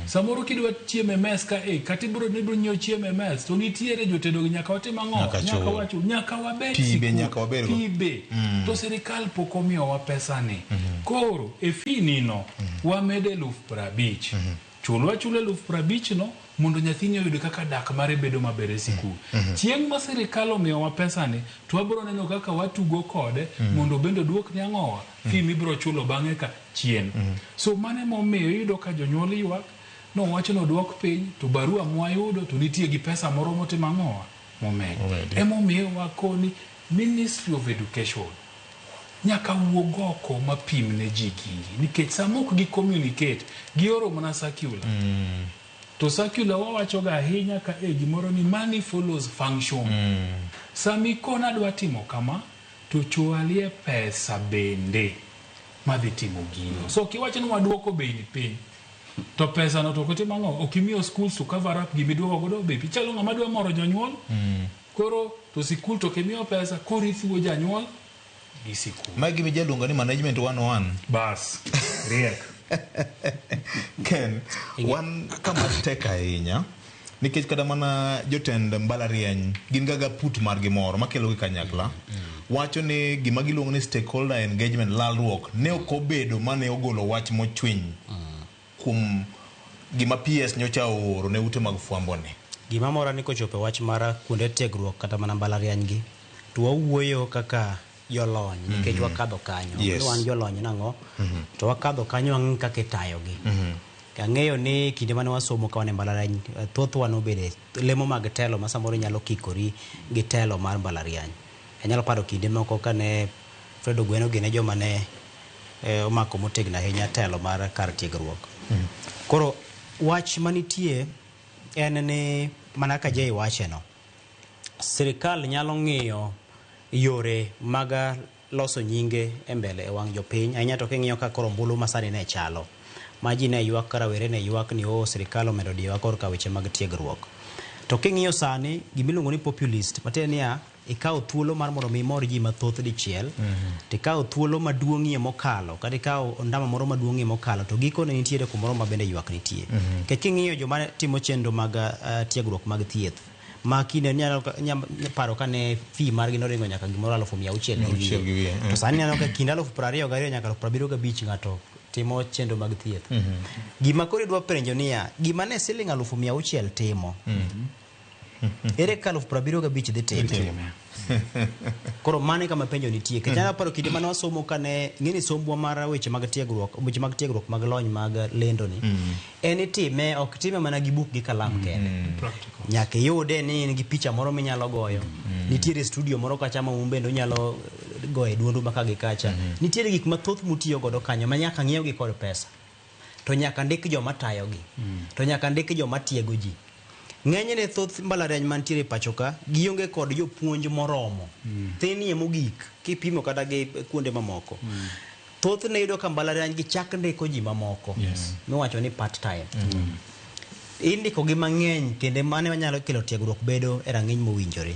Samoro kidwa chiemo e mess ka kata ibro ibro nyiewo chiemo e mess to nitiere jotedo gi nyaka watim ang'o? Nyaka chul. Nyaka wachul. Nyaka wabed Pi be sikul. nyaka wabedgo. Pi be. To sirikal pok omiyowa pesa ni. Koro e fee ni no wamedo 50,000. Chulwa chula 50,000 no mondo nyathini oyud kaka dak mare bedo maber e sikul. Chieng' ma sirikal omiyowa pesa ni to wabiro neno kaka watugo kode mondo bende oduok ni ang'owa fee mibiro chulo bang'e ka chien. So mano emomiyo iyudo ka jonyuol ywak nowacho ni oduok piny to barua mwayudo to nitie gi pesa moro motimo ang'owa momedi. Emomiyo wakoni Ministry of Education nyaka wuog oko mapim ne ji gigi nikech sama ok gi communicate gioro mana circular. To circular wawacho ga ahinya ka e gimoro ni money follows function. Sama ikona adwa timo kama to chwalie pesa bende madhi timo gino. So kiwacho ni waduoko bei ni piny to pesa no to ok otimo ang'o? Ok imiyo schools to cover up gimiduoko godo bei piny. Chalo ng'ama dwa moro jonyuol koro to sikul to kimiyo pesa koro ithuo janyuol gi sikul. Mae gima ijaluongo ni management 101. Bas, riek. Ken, wan kama tek ahinya nikech kata mana jotend mbalariany gin ga gaput margi moro makelo gi kanyakla wacho ni gima giluongo ni stakeholder engagement lalruok ne ok obedo mane ogolo wach mochwiny kuom gima PS nyocha ooro ne ute mag fwambo ni. Gima mora ni kochopo e wach mar kuonde tiegruok kata mana mbalariany gi, to wawuoyo kaka jolony nikech wakadho kanyo. Yes. Ni wan jolony nang'o? To wakadho kanyo wang'e kaka itayogi. Ang'eyo ni kinde mane wasomo ka wan e mbalariany, thothwa nobedo lemo mag telo ma samoro inyalo kikori gi telo mar mbalariany. Anyalo paro kinde moko kane Fred Ogweno gine joma ne omako motegno ahinya telo mar kar tiegruok. Koro wach manitie en ni mana kaka Jay wacheno, sirikal nyalo ng'iyo yore mag loso nyinge e mbele e wang' jopiny ahinya to king'iyo ka koro ombulu ma sani ne chalo ma ji ne ywak ka rawere ne ywak ni o sirikal omedo diyowa korka weche mag tiegruok. To king'iyo sani gimiluongo ni populist matiende niya ikawo thuolo mar mondo mi imor ji mathoth dichiel tikawo thuolo maduong'ie mokalo kata ikawo ondama moro maduong'ie mokalo to gikone nitiere kumoro ma bende ywak nitie. Nikech king'iyo joma timo chenro mag tiegruok mag thieth ma kinde nyalo paro kane fee margi noringo nyaka gimoro 600,000 gi wiye. To sani aneno ka kind 22,000 nyaka 75,000 ng'ato timo chenro mag thieth. Gima koro idwa penjo niya, gima ne siling 600,000 timo, ere kaka 75,000 dhi time? Koro mano e kama penjo nitie. Nikech anyalo paro kinde mane wasomo kane ing'e ni sombwa mar weche mag tiegruok, weche mag tiegruok mag lony mag lendo ni, en itime, ok time mana gi buk gi kalam kende. Nyaka iyude ni in gi picha moro minyalo goyo. Nitiere studio moro kacha ma un bende unyalo goye duondu ma ka gi kacha. Nitiere gik mathoth mutiyo godo kanyo ma nyaka ng'iew gi kod pesa. To nyaka ndik joma tayogi. To nyaka ndik joma tiego ji. Ng'enyne thoth mbalariany mantiere e pacho ka gionge kod jopuonj moromo. Thinie mogik kipimo kata gi kuonde mamoko. Thothne iyudo ka mbalariany gi chak ndiko ji mamoko. Miwacho ni part time. Indiko gi mang'eny kendo mano nyalo kelo tiegruok bedo e rang'iny mowinjore.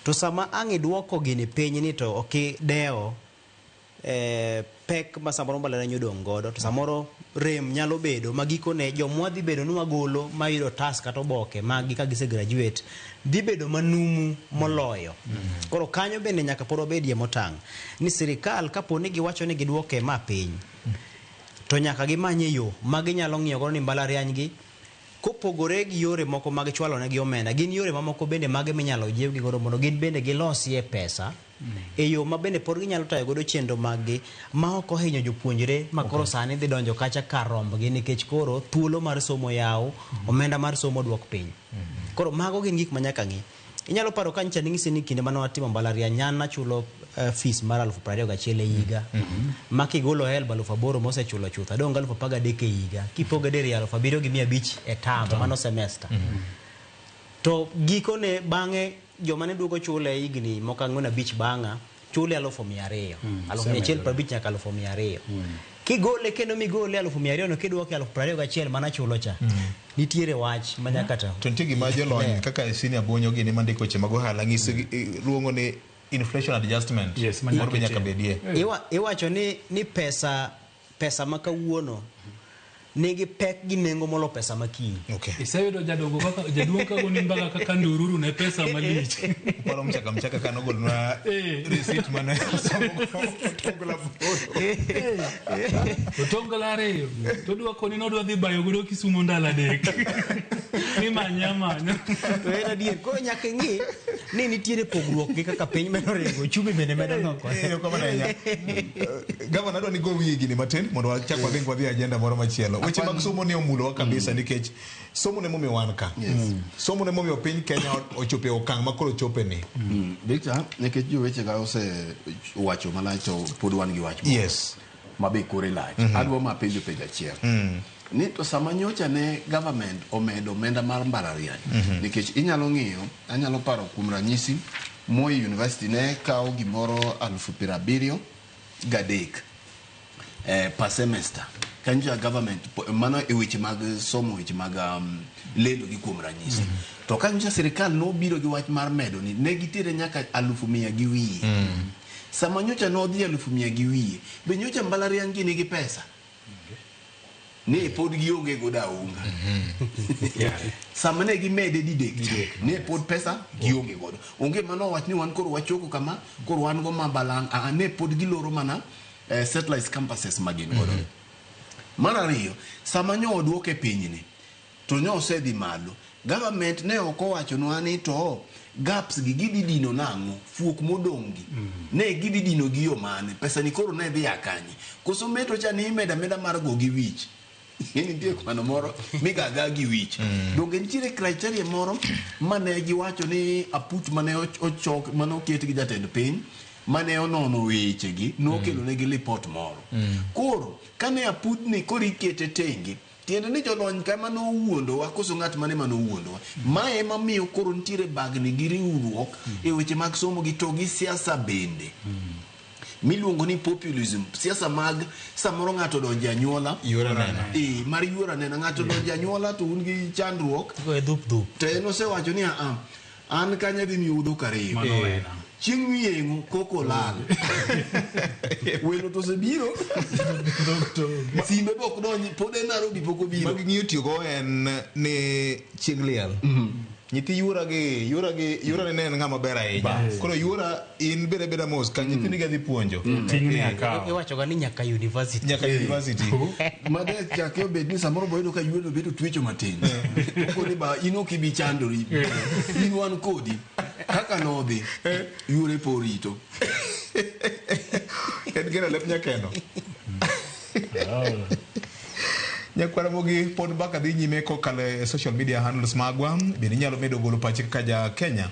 To sama ang' iduoko gini piny ni to ok idewo pek ma samoro mbalariany odong' godo to samoro rem nyalo bedo ma gikone jomwa dhi bedo ni wagolo mayudo task kata oboke mag gi ka gise graduate dhi bedo manumu moloyo. Koro kanyo bende nyaka pod wabedie motang' ni sirikal kapo ni giwacho ni giduoke ma piny to nyaka gimanye yo ma ginyalo ng'iyo godo ni mbalariany gi kopogore gi yore moko mag chwalo negi omenda, gin yore mamoko bende mage minyalo jiwgi godo mondo gin bende gilosie pesa e yo ma bende pod ginyalo tayo godo chenro mag gi ma ok ohinyo jopuonjre ma koro sani dhi donjo kacha kar rombgi nikech koro thuolo mar somo yaw, omenda mar somo duok piny. Koro mago gin gik ma nyaka ng'i. Inyalo paro ka nyicha ning'isi ni kinde mane watimo mbalariany an nachulo fees mar 21,000 e higa. Ma kigolo HELB 8,000 mosechulo chuth adong' 13,000 e higa. Kipoge diriyo 7,500 e term, mano semester. To gikone bang'e joma ne duogo chule higni moko 4-5 bang'a chule 200,000. 150,000 nyaka 200,000. Kigole kendo migole 200,000 no kiduoke 21,000 mana chulo cha. Nitiere wach ma nyaka to. To nitie gima jolony kaka Senior Bonyo gini mandiko weche mag ohala ng'iso luongo ni inflation adjustment. Yes, ma moro be nyaka nyaka bedie. Iwacho ni pesa ma kawuono nigi pek gi nengo molo pesa ma kiny. Iseyudo jadongo kaka jaduong' kagoni mbaka kaka ndururu ne pesa malich. Paro mchaka mchaka ka nogolnwa receipt mane osomo otongla boro. Otongla ariyo. To odwa koni nodwa dhi bayo godo Kisumo ndalo 3. Ni manya manya. To en adier, koro nyaka ing'i ni nitiere pogruok gi kaka piny medo ringo, uchumi bende medo lokore. Erokamano ahinya. Gavana adwa ni go wiye gini matin mondo wachak wadhi wadhi e agenda moro machielo. Weche mag somo ne omulowa kabisa nikech somo ne momiyo wan ka. Somo ne momiyo piny Kenya ochopo e okang' ma koro chope ni. Victor, nikech jowechega osewacho malach to pod wan gi wach moro. Ma be kore lach. Adwa ma penjo penjo achiel. Ni to sama nyocha ne government omedo omenda mar mbalariany, nikech inyalo ng'iyo, anyalo paro kuom ranyisi, Moi University ne kawo gimoro 73,000 per semester. Kanyo government mano e weche mag somo, weche mag lendo gi kuom ranyisi. To kanyo sirikal nobiro gi wach mar medo ni ne gitere nyaka 100,000 gi wiye. Sama nyocha nodhi 100,000 gi wiye, be nyocha mbalariany gi nigi pesa? Ne pod gionge godo aunga. Sama ne gimede didek cha, ne pod pesa gionge godo. Onge mano wach ni wan koro wachoko kama, koro wan go ma balang', ne pod giloro mana satellite campuses ma gin godo. Mar ariyo, sama nyo oduoke pinyni, to nyo osedhi malo. Government ne ok owachonwa ni to gaps gi gidhi dino nang'o, fuok modong' gi. Ne gidhi dino gi yo mane, pesa ni koro ne dhi a kanye. Koso meto cha ni imedo ameda mar go gi wich. Nitie kwano moro migaga gi wich. Donge nitiere criteria moro mane giwacho ni aput mane ochok mane oket gi jatend piny mane onono wechegi nokelo negi lipot moro. Koro kane aputni koro ikete tenge, tiende ni jolony kama nowuondowa koso ng'at mane manowuondowa. Mae ema miyo koro nitiere bagni gi riwruok e weche mag somo gi to gi siasa bende. Miluongo ni populism, siasa mag samoro ng'ato donjo e anyuola. Yuora nena. Mar yuora nena, ng'ato donjo e anyuola to un gi chandruok. Dhup dhup. To en osewacho ni an kanya dhi miyou dhok ariyo. Mano wena. Chieng' miyeng'o koko lal. Welo to osebiro. Simbe be ok donji, pod en Nairobi pok obiro. Magi ng'iyo tiyogo en ni chieng' liel. Nyithi yuora gi, yuora gi, yuora ne en ng'ama ber ahinya. Koro yuora in bede beda mos ka nyithindi ga dhi puonjo. Ting'ni akawo. Iwacho ga ni nyaka university. Nyaka university. Made chake obed ni samoro boyudo ka yuoro bedo twecho matin. Koni ba in ok ibi chandori. In wan kodi. Kaka nodhi, yuore po rito. En geno lep nyakeno. Nyakwara Mogi pod mbaka dhi nyime kokalo e social media handles magwa. Bende inyalo medo golo pachi kaka ja Kenya.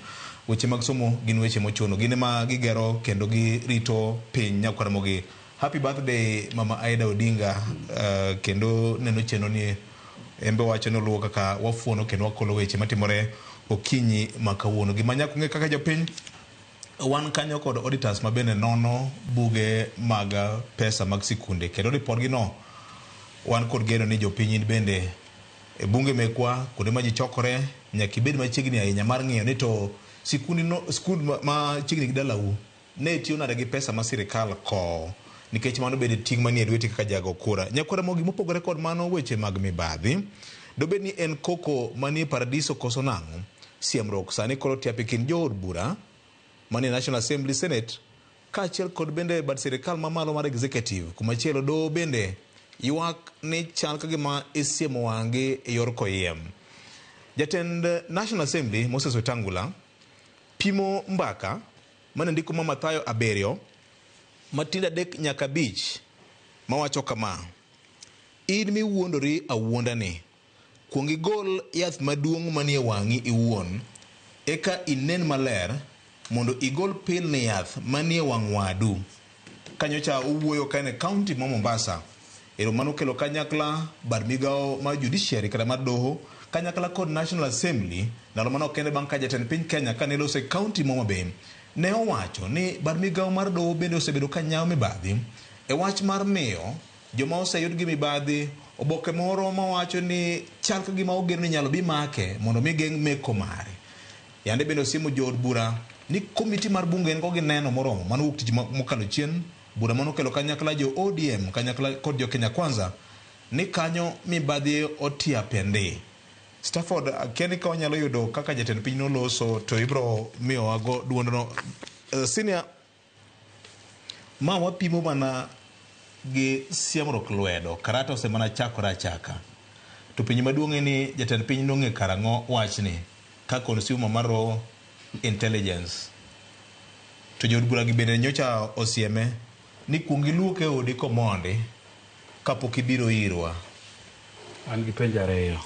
Weche mag somo gin weche mochuno. Gin ema gigero kendo girito piny. Nyakwara Mogi, happy birthday Mama Aida Odinga. Kendo neno chenro ni embe wacho ni oluwo kaka wafuono kendo wakolo weche matimore okinyi ma kawuono. Gima nyaka ung'e kaka jopiny, wan kanyo kod auditors ma bende nono buge mag pesa mag sikunde. Kendo ripodgi no wan kod geno ni jopiny in bende e bunge mekwa kuonde ma ji chokore nyaka ibed machiegni ahinya mar ng'iyo ni to sikundi no, skul ma chiegni gi dalau ne tiyo nade gi pesa ma sirikal kowo, nikech mano bende ting' manie lweti kaka jago kura. Nyakwara Mogi, mopogore kod mano weche mag mibadhi, dobed ni en koko manie paradiso koso nang'o? Siemruok sani koro tiap e kind jood bura manie National Assembly, Senate kaachiel kod bende bad sirikal mamalo mar executive. Kumachielo doho bende ywak ni chal ka gima isiemo wang'gi e yor koyiem. Jatend National Assembly Moses Wetangula pimo mbaka mane ndiko ma Mathayo 7 matindo 3 nyaka 5 mawacho kama: in miwuondori awuonda ni, kuong igol yath maduong' manie wang'i iwuon, eka inen maler mondo igol pilni yath manie wang' wadu. Kanyocha owuoyo ka en e county ma Mombasa. Ero mano kelo kanyakla bad migawo mar judiciary kata mar doho kanyakla kod National Assembly ndalo mano kende bang' ka jatend piny Kenya kane loso e county ma Homa Bay ne owacho ni bad migawo mar doho bende osebedo ka nyawo mibadhi e wach mar miyo joma oseyud gi mibadhi oboke moro mawacho ni chal ka gima ogeno ni nyalo bi make mondo mi geng' meko mare. Yande bende osiemo jood bura ni komiti mar bunge en go gi neno moromo mano wuok tich mokalo chien. Bura mano kelo kanyakla jo ODM kanyakla kod jo Kenya Kwanza ni kanyo mibadhi otiape ndi. Stafford, akia ni ka wanyalo yudo kaka jatend piny noloso to ibro miyowa go duondono. Senior, ma wapimo mana gi siemruok lwedo, karata osemana chakore achaka. To penjo maduong' en ni jatend piny nong'e karang'o wachni ka consumer mar raw intelligence. To jood bura gi bende nyocha osieme ni kuong iluok e odi komondi kapok ibiro irwa. An gi penjo ariyo.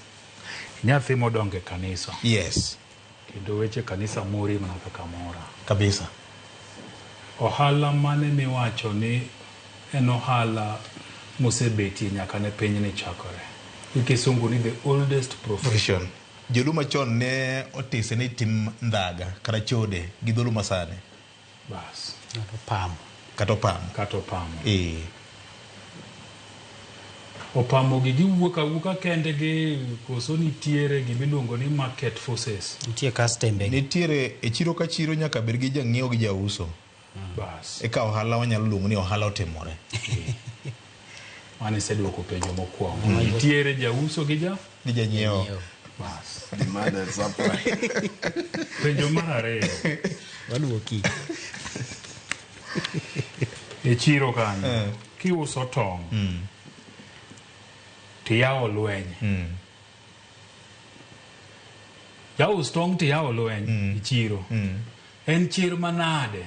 Nyathi modongo e kanisa. Yes. Kendo weche kanisa mori mana kaka mora. Kabisa. Ohala mane miwacho ni en ohala mosebetie nyaka ne pinyni chakore? Gi kisungu ni the oldest profession. Joluo machon ne otise ni tim ndhaga kata chode gi dholuo masani. Bas. Kata opamo. Kata opamo. Kata opamo. Opamo gi giwuok awuoka kendgi koso nitiere gimiluongo ni market forces? Nitie customers. Nitiere e chiro ka chiro nyaka bed gi jang'iewo gi jauso. Bas. Eka ohala wanyalo luongo ni ohala otimore. Mano iseduoko penjo mokwongo. Nitiere jauso gi ja? Gi janyiewo. Bas. Demand and supply. Penjo mar ariyo. Waduoki. E chiro kanyo, kiuso tong', tiyawo lweny. Jaus tong' tiyawo lweny e chiro. En chir manade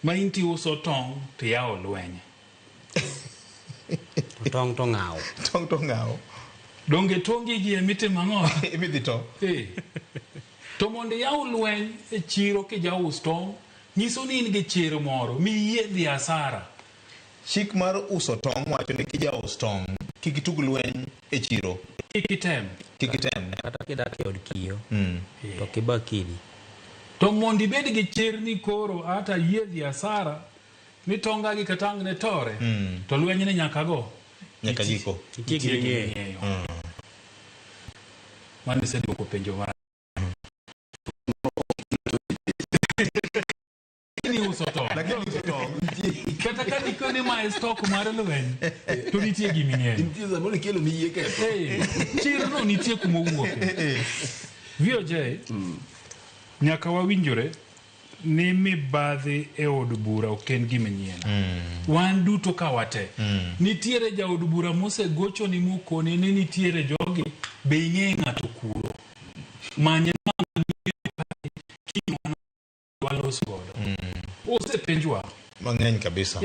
ma in tiuso tong' tiyawo lweny? To tong' to ng'aw. Tong' to ng'aw. Donge tongi gi emitimo ang'o? Imidhi to. To mondo iyaw lweny e chiro kijaus tong', nyiso ni in gi chir moro miyie dhi asara. Chik mar uso tong' wacho ni kijaus tong', kik itug lweny e chiro. Kik item. Kik item. Kata kidak e od kiyo, to kiba kidi. To mondo ibed gi chir ni koro ata yie dhi asara, ni tonga gi kata ang' ne tore, to lweny ni nyaka go. Nyaka giko. Nitie Nitie gima gima ing'eyo. ing'eyo. Mano iseduoko penjo mar Lakini uso tong'. Lakini uso tong'. Kata ka dikoni ma e stock mar lweny, to nitie gima ing'eyo. Nitie samoro ikelo ni yie ketho. Chirno nitie kuma owuoke. VOJ, nyaka wawinjore ni mibadhi e od bura ok en gima nyien. Wan duto ka wate. Nitiere jaod bura mosegochoni mokoni ni nitiere jogi, be ing'e ng'ato kuro. Manye kiny walos godo. Osepenjwa. Mang'eny kabisa.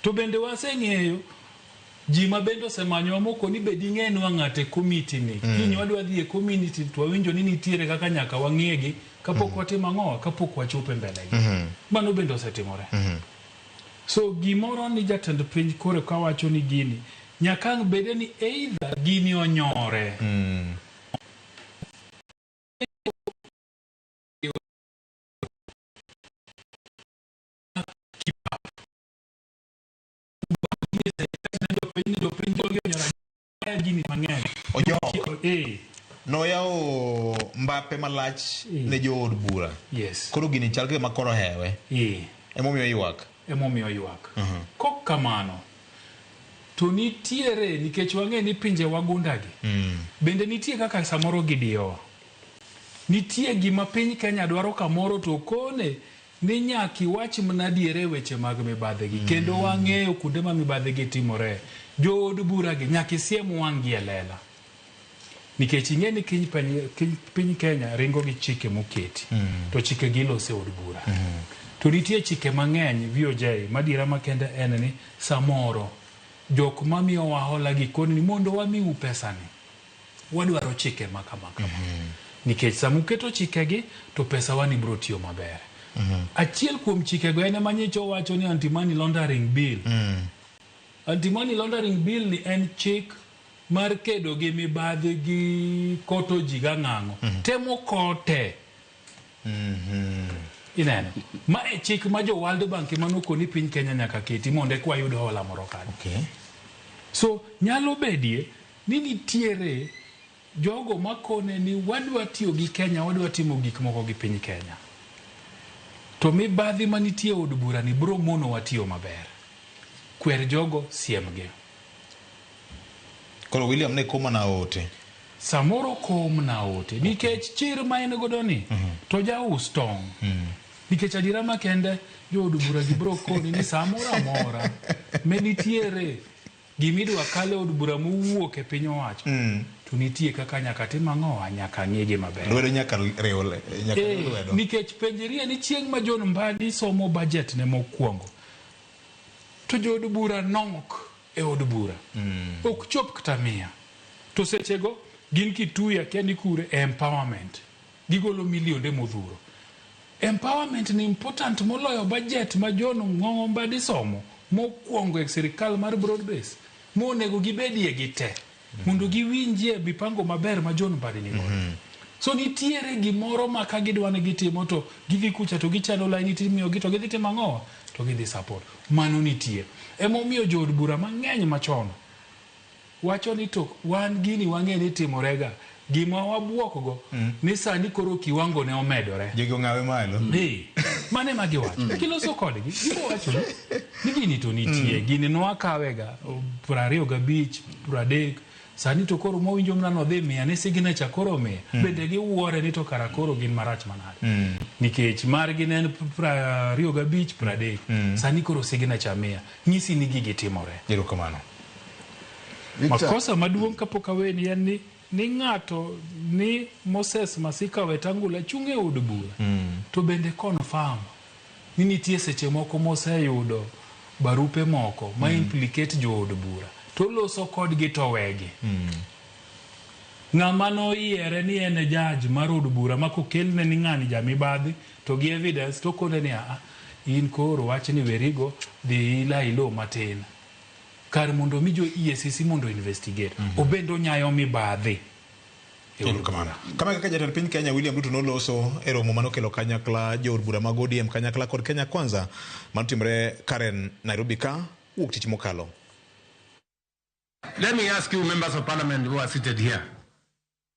To bende waseng'eyo ji ma bende osemanyowa mokoni be ding'enwa ng'ato e komiti ni. Kiny wadwa dhi e community to wawinjo ni nitiere kaka nyaka wang'egi kapok watimo ang'owa, kapok wachopo e mbele gi. Mano bende osetimore. So gimoro ni jatend piny koro kawacho ni gini, nyaka ang' bede ni either gini onyore. Gini mang'eny. Ojok. Noyawo mbape malach ne jood bura. Yes. Koro gini chal gima koro hewe. Emomiyo ywak. Emomiyo ywak. Kok kamano, to nitiere nikech wang'e ni pinje wagundagi. Bende nitie kaka samoro gidiyowa. Nitie gima piny Kenya dwaro kamoro to kone ni nyaka iwach mana adiera e weche mag mibadhi gi. Kendo wang'eyo kuonde ma mibadhi gi timore. Jood bura gi nyaka isiem wang' gi e lela. Nikech ing'e ni kiny piny Kenya ringo gi chike moketi. To chike gi ilose od bura. To nitie chike mang'eny VOJ madiera makende en ni samoro jok mamiyowa hola gi koni ni mondo wamiu pesani. Wadwaro chike ma kama kama. Nikech sama uketo chikegi to pesawa ni biro tiyo maber. Achiel kuom chikego en ema nyicha owacho ni anti-money laundering bill. Anti-money laundering bill ni en chik mar kedo gi mibadhi gi koto ji gang'ang'o. Temo kote. Ineno. Ma e chik ma jo World Bank ema nokoni piny Kenya nyaka keti mondo eka wayud hola moro kanyo. So nyalo bedie ni nitiere jogo makone ni wadwa tiyo gi Kenya, wadwa timo gik moko gi piny Kenya. To mibadhi manitie e od bura ni biro monowa tiyo maber. Kwer jogo, siemgi. Koro William ne koma na ote. Samoro kom na ote. Nikech chir ma en godo ni, to jaus tong'. Nikech adiera makende, jood bura gi biro koni ni samoro amora me nitiere gimidwa kale od bura mowuok e piny owacho, to nitie kaka nyaka tim ang'owa, nyaka ng'igi maber. Lwedo nyaka riw, nyaka riw lwedo. Nikech penjerie ni chieng' ma John Mbadi somo budget ne mokwongo, to jood bura nok e od bura. Ok chop kata 100. To sechego gin Kitui akia ni kure e empowerment. Gigolo milionde modhuro. Empowerment ni important moloyo budget ma John Ng'ong'o Mbadi somo mokwongo e sirikal mar broad base monego gibedie gi te mondo giwinjie mipango maber ma John Mbadi ni godo. So nitiere gimoro ma ka gidwa ni gitimo to gidhi kucha to gichano line timiyogi to gidhi timo ang'owa to gidhi support. Mano nitie. Emomiyo jood bura mang'eny machon wacho ni to wan gini wang'e ni timorega. Gima wabuok go ni sani koro kiwango ne omedore. Jogi ong'awe malo. Mane ma giwacho. Kiloso kodgi, gibo wacho ni gini to nitie. Gini nwakawega 25, 30. Sani to koro mawinjo mana nodhi 100 ni signature koro 100. Bende giwuore ni to kara koro gin marach manade. Nikech margi ne en 25, 30. Sani koro signature 100. Nyisi ni gigi timore. Erokamano. Makosa maduong' kapok aweni en ni ng'ato ni Moses Masika Wetangula chung' e od bura. To bende confirm ni nitie seche moko moseyudo barupe moko ma implicate jo od bura. To loso kodgi to wegi. Ng'ama noyiere ni en e judge mar od bura ma kokelne ni ng'ani jamibadhi to gi evidence to kone ni a in koro wachni werigo dhi ila ilo matin. Kar mondo mi jo EACC mondo investigate. Obende onyayo mibadhi. Erokamano. Kama kaka jatend piny Kenya William Ruto noloso e romo manokelo kanyakla jood bura mag ODM kanyakla kod Kenya Kwanza manotimore Karen Nairobi ka wuok tich mokalo. Let me ask you, members of parliament who are seated here.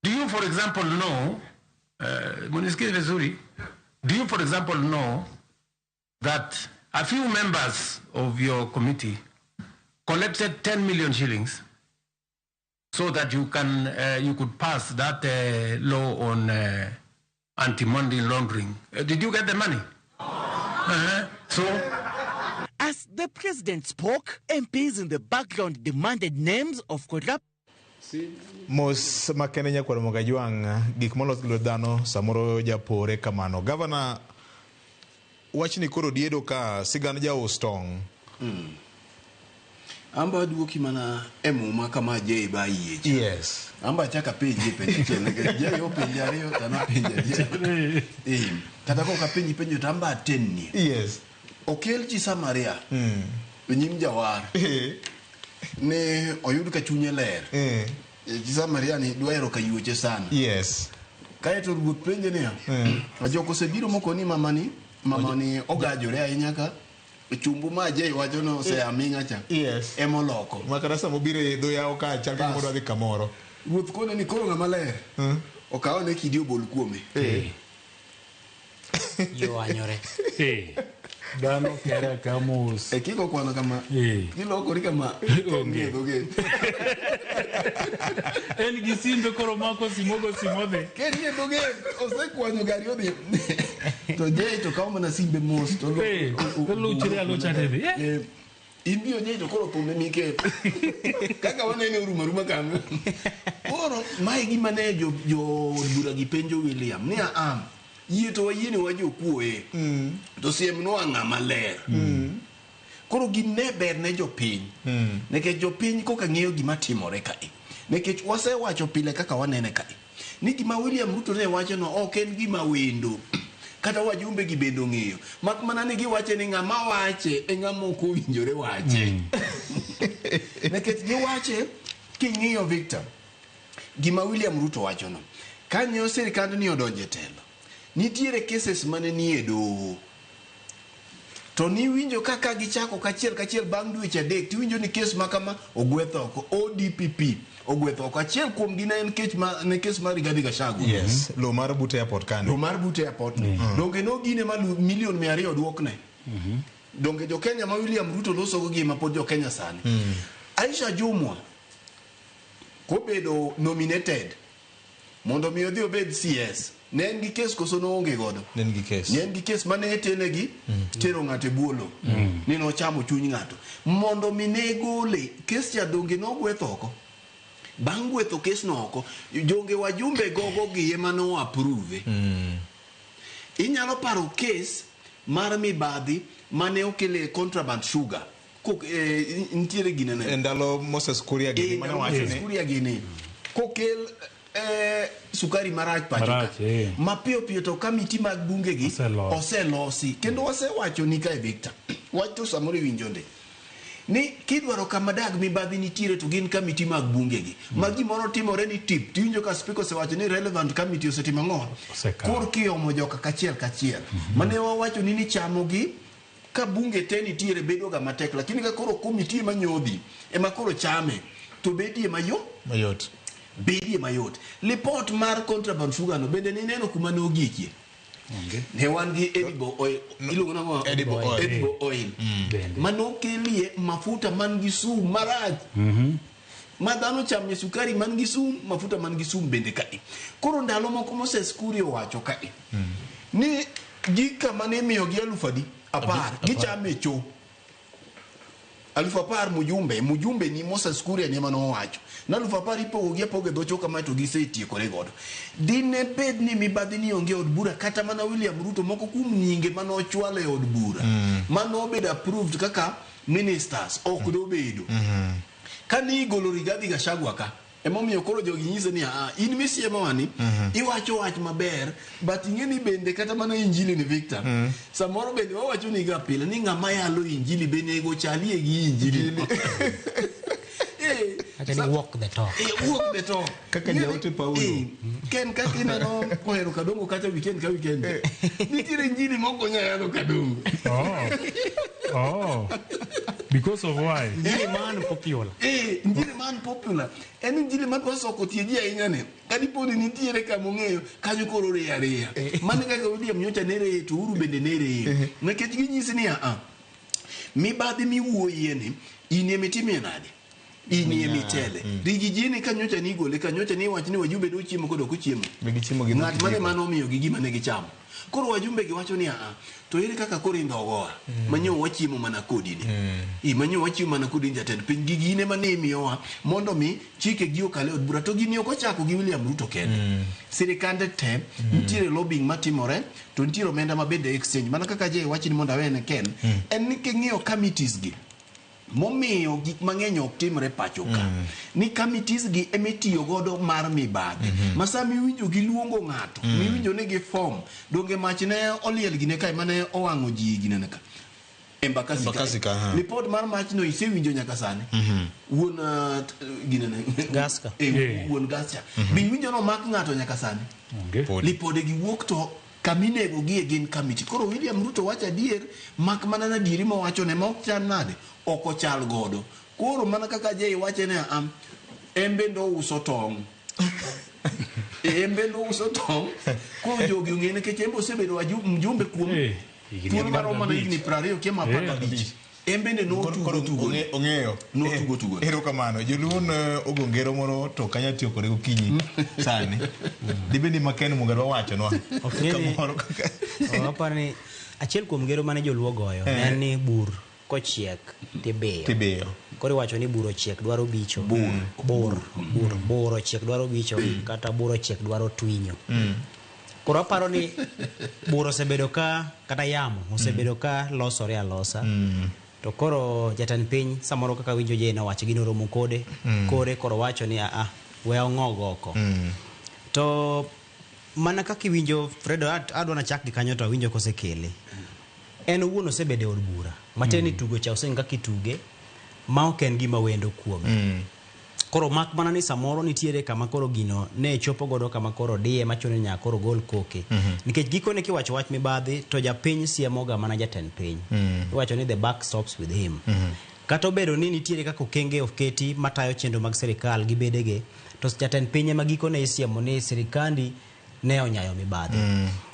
Do you, for example, know, munisikie vizuri, do you, for example, know that a few members of your committee collected 10 million shillings so that you can you could pass that law on anti-money laundering? Did you get the money? So, as the president spoke, MPs in the background demanded names of corrupt. Mos makene nyakwar Mogajwang' gik molos gi lwet dhano samoro japore kamano. Gavana, wachni koro diedo ka sigand jaus tong'. Amba duoki mana e muma kama Jay ba yie. Yes. Amba chaka penji penjo achiel nikech Jay openjo ariyo to an apenjo achiel. Kata kok apenji penjo to amba atenni. Yes. Okel chi Samaria e nyim jawar. Ne oyud ka chunye ler. Chi Samaria ni dwaro ka yuoche sana. Yes. Kaeto ruoth penje niya, ajok osebiro mokoni mamani ogajore ahinya ka chumbu ma Jay wacho no oseaming'a cha. Yes. Emoloko. Makata samobiro e dho yawo ka chal ka gima dhi kamoro. Ruoth kone ni koro ng'ama ler. Okawo ne kidi obol kuome. Ywanyore. Dhano kere ka mos. E kiko kwano kama. Gilokori kama. Onge. En gi simbe koro mako simogo simodhi. Kenie dhoge osekwanyo gari odhi. To Jay to kawo mana simbe mos to luchre alucha tedhi. In bi Jay to koro thumbe miketo. Kaka wanene orumo aruma kanyo. Koro mae gima ne jo bura gi penjo William ni a yie to wayie ni wajokuoye. To siemnwa ng'ama ler. Koro gine ber ne jopiny. Nikech jopiny koka ng'eyo gima timore kae. Nikech wasewacho pile kaka wanene kae. Ni gima William Ruto ne wacho no ok en gima wendo. Kata wajumbe gi bende ong'eyo. Mak mana ni giwache ni ng'ama wache e ng'ama ok owinjore wache. Nikech giwache king'iyo Victor, gima William Ruto wacho no. Kanyo sirkand ni odonje telo. Nitiere cases mane nie doho. To niwinjo kaka gichako kachiel kachiel bang' dweche 3 tiwinjo ni kes makama ogwetho oko. ODPP ogwetho oko. Achiel kuom gi ne en kes mar Rigathi Gachagua. Yes. Lo mar Bute Airport kane. Lo mar Bute Airport. Donge nogine ma milion 200 oduokne. Donge jo Kenya ma William Ruto losogo gi ma pod jo Kenya sani. Aisha Jumwa kobedo nominated mondo mi odhi obed CS. Ne en gi kes koso noonge godo? Ne en gi kes. Ne en gi kes mane tenegi tero ng'ato e buolo. Ni nochamo chuny ng'ato. Mondo mi ne gole, kes cha donge nogwetho oko. Bang' gwetho kes no oko, jonge wajumbe gogo gi ema no approve. Inyalo paro kes mar mibadhi mane okele contraband sugar. Nitiere gine ne. E ndalo Moses Kuria gini mane wacho ni. Moses Kuria gini. Kokel sukari marach pacho ka. Mapiyo piyo to kamiti mag bunge gi oselosi. Kendo wasewacho ni kae Victor. Wach to samoro iwinjo nde. Ni kidwaro kama dag mibadhi nitiere to gin kamiti mag bunge gi. Ma gimoro timore ni tip. Tiwinjo ka speaker osewacho ni relevant committee osetimo ang'o? Kor kiomo joka kachiel kachiel. Mane wawacho ni nichamo gi ka bunge te nitiere bedo ga matek. Lakini ka koro komiti ema nyodhi ema koro chame to bedie mayot. Bedie mayot. Lipot mar contraband sugar no bende nineno kuma nogikie. Ne wan gi edible oil. Iluongo nang'o? Edible oil. Edible oil. Manokelie mafuta man gi sum marach. Ma dhano chamie sukari man gi sum, mafuta man gi sum bende kae. Koro ndalo moko Moses Kuria owacho kae. Ni gika mane imiyogi 10,000 10,000 gichame cho. 10,000 mujumbe ni Moses Kuria ni mano owacho. Na 10,000 ipogo gi apoga e dho cho kama to gisetiekore godo. Dine bed ni mibadhi ni onge e od bura kata mana William Ruto moko kuom nyinge mane ochwalo e od bura. Mane obedo approved kaka ministers ok dobedo. Kane igolo Rigathi Gachagua ka emomiyo koro jogi nyise ni ah in misiemowa ni iwacho wach maber but ing'e ni bende kata mana injili ni Victor samoro bende wawacho ni ga pile ni ng'ama yalo injili be nego chalie gi injili. Acha ni walk the talk. Walk the talk. Kaka jaote Paulo. Ken kaka ineno ohero Kadongo kacha weekend ka weekend. Nitiere injili moko nya yalo Kadongo. Oh. Because of why? Injili man popular. Injili man popular. En injili man wasoko tie ji ahinya ne. Kadipo ni nitiere kama ong'eyo kanyo koro reya reya. Mano kaka William nyocha ne reye to Uhuru bende ne reye. Nikech ginyisi ni a mibadhi miwuoyie ni in ema itimie nade? In ema itele. Rigi jini ka nyocha ni igole ka nyocha ni iwacho ni wajumbe ne ochiemo kod ok ochiemo. Ng'at mane mane omiyogi gima ne gichamo. Koro wajumbe gi wacho ni a to ere kaka koro indhogowa manyo wachiemo mana kodi ni. Manyo wachiemo mana kodi jatend piny gigi in ema ne imiyowa mondo mi chike gi okal e od bura to gini ok ochako gi William Ruto kende. Sirikande te nitiere lobbying matimore to nitiere omenda ma bende exchange mana kaka je wach ni mondo awene Ken en ni king'iyo committees gi momiyo gik mang'eny ok timre pacho ka ni committees gi emitiyo godo mar mibadhi ma sama iwinjo giluongo ng'ato miwinjo ni gi form donge mach ne oliel gine kae mane owang'o ji ginene ka Embakasi ka. Lipot mar machno isewinjo nyaka sani. Wuon ginene Gaska. Wuon Gaska. Be iwinjo no mak ng'ato nyaka sani. Lipode gi wuok to kaminego gie gin committee. Koro William Ruto wacho adier mak mana na adieri mowacho ne ma ok chal nade ok ochal godo. Koro mana kaka Jay wache ne am en bende ouso tong'. En bende ouso tong'. Koro jogi ong'e nikech en be osebedo mjumbe kuom thuolo maromo mana higni 20 kia ma 15. En bende notugo tugo. Ong'eyo. Notugo tugo. Erokamano. Joluo ne ogo ngero moro to kanya tiyo kode gokinyi sani. Dibed ni Maken Munga dwa wachonwa. Kamoro kaka. Aparo ni achiel kuom ngero mane joluo goyo ne en ni bur kochiek tibiyo. Tibiyo. Koro iwacho ni bur ochiek dwaro bicho. Bur ochiek dwaro bicho kata bur ochiek dwaro twinyo. Koro aparo ni bur osebedo ka kata yamo osebedo ka losore alosa. To koro jatend piny samoro kaka winjo je nowacho gino romo kode kore koro wacho ni a we ong'og oko. To mana kaka iwinjo Fredo adwa nachak gi kanyo to awinjo kosekele. En owuon osebedo e od bura. Matiende ni tugo cha oseng'e kaka ituge ma ok en gima wendo kuome. Koro mak mana ni samoro nitiere kama koro gino ne chopo godo kama koro diye machuno ni nyaka koro gol koke. Nikech gikone kiwacho wach mibadhi to japiny siemoga mana jatend piny. Iwacho ni the buck stops with him. Kata obedo ni nitiere kaka okenge oketi matayo chenro mag sirikal gi bedege, to jatend piny ema gikone isiemo ni sirikandi ne onyayo mibadhi.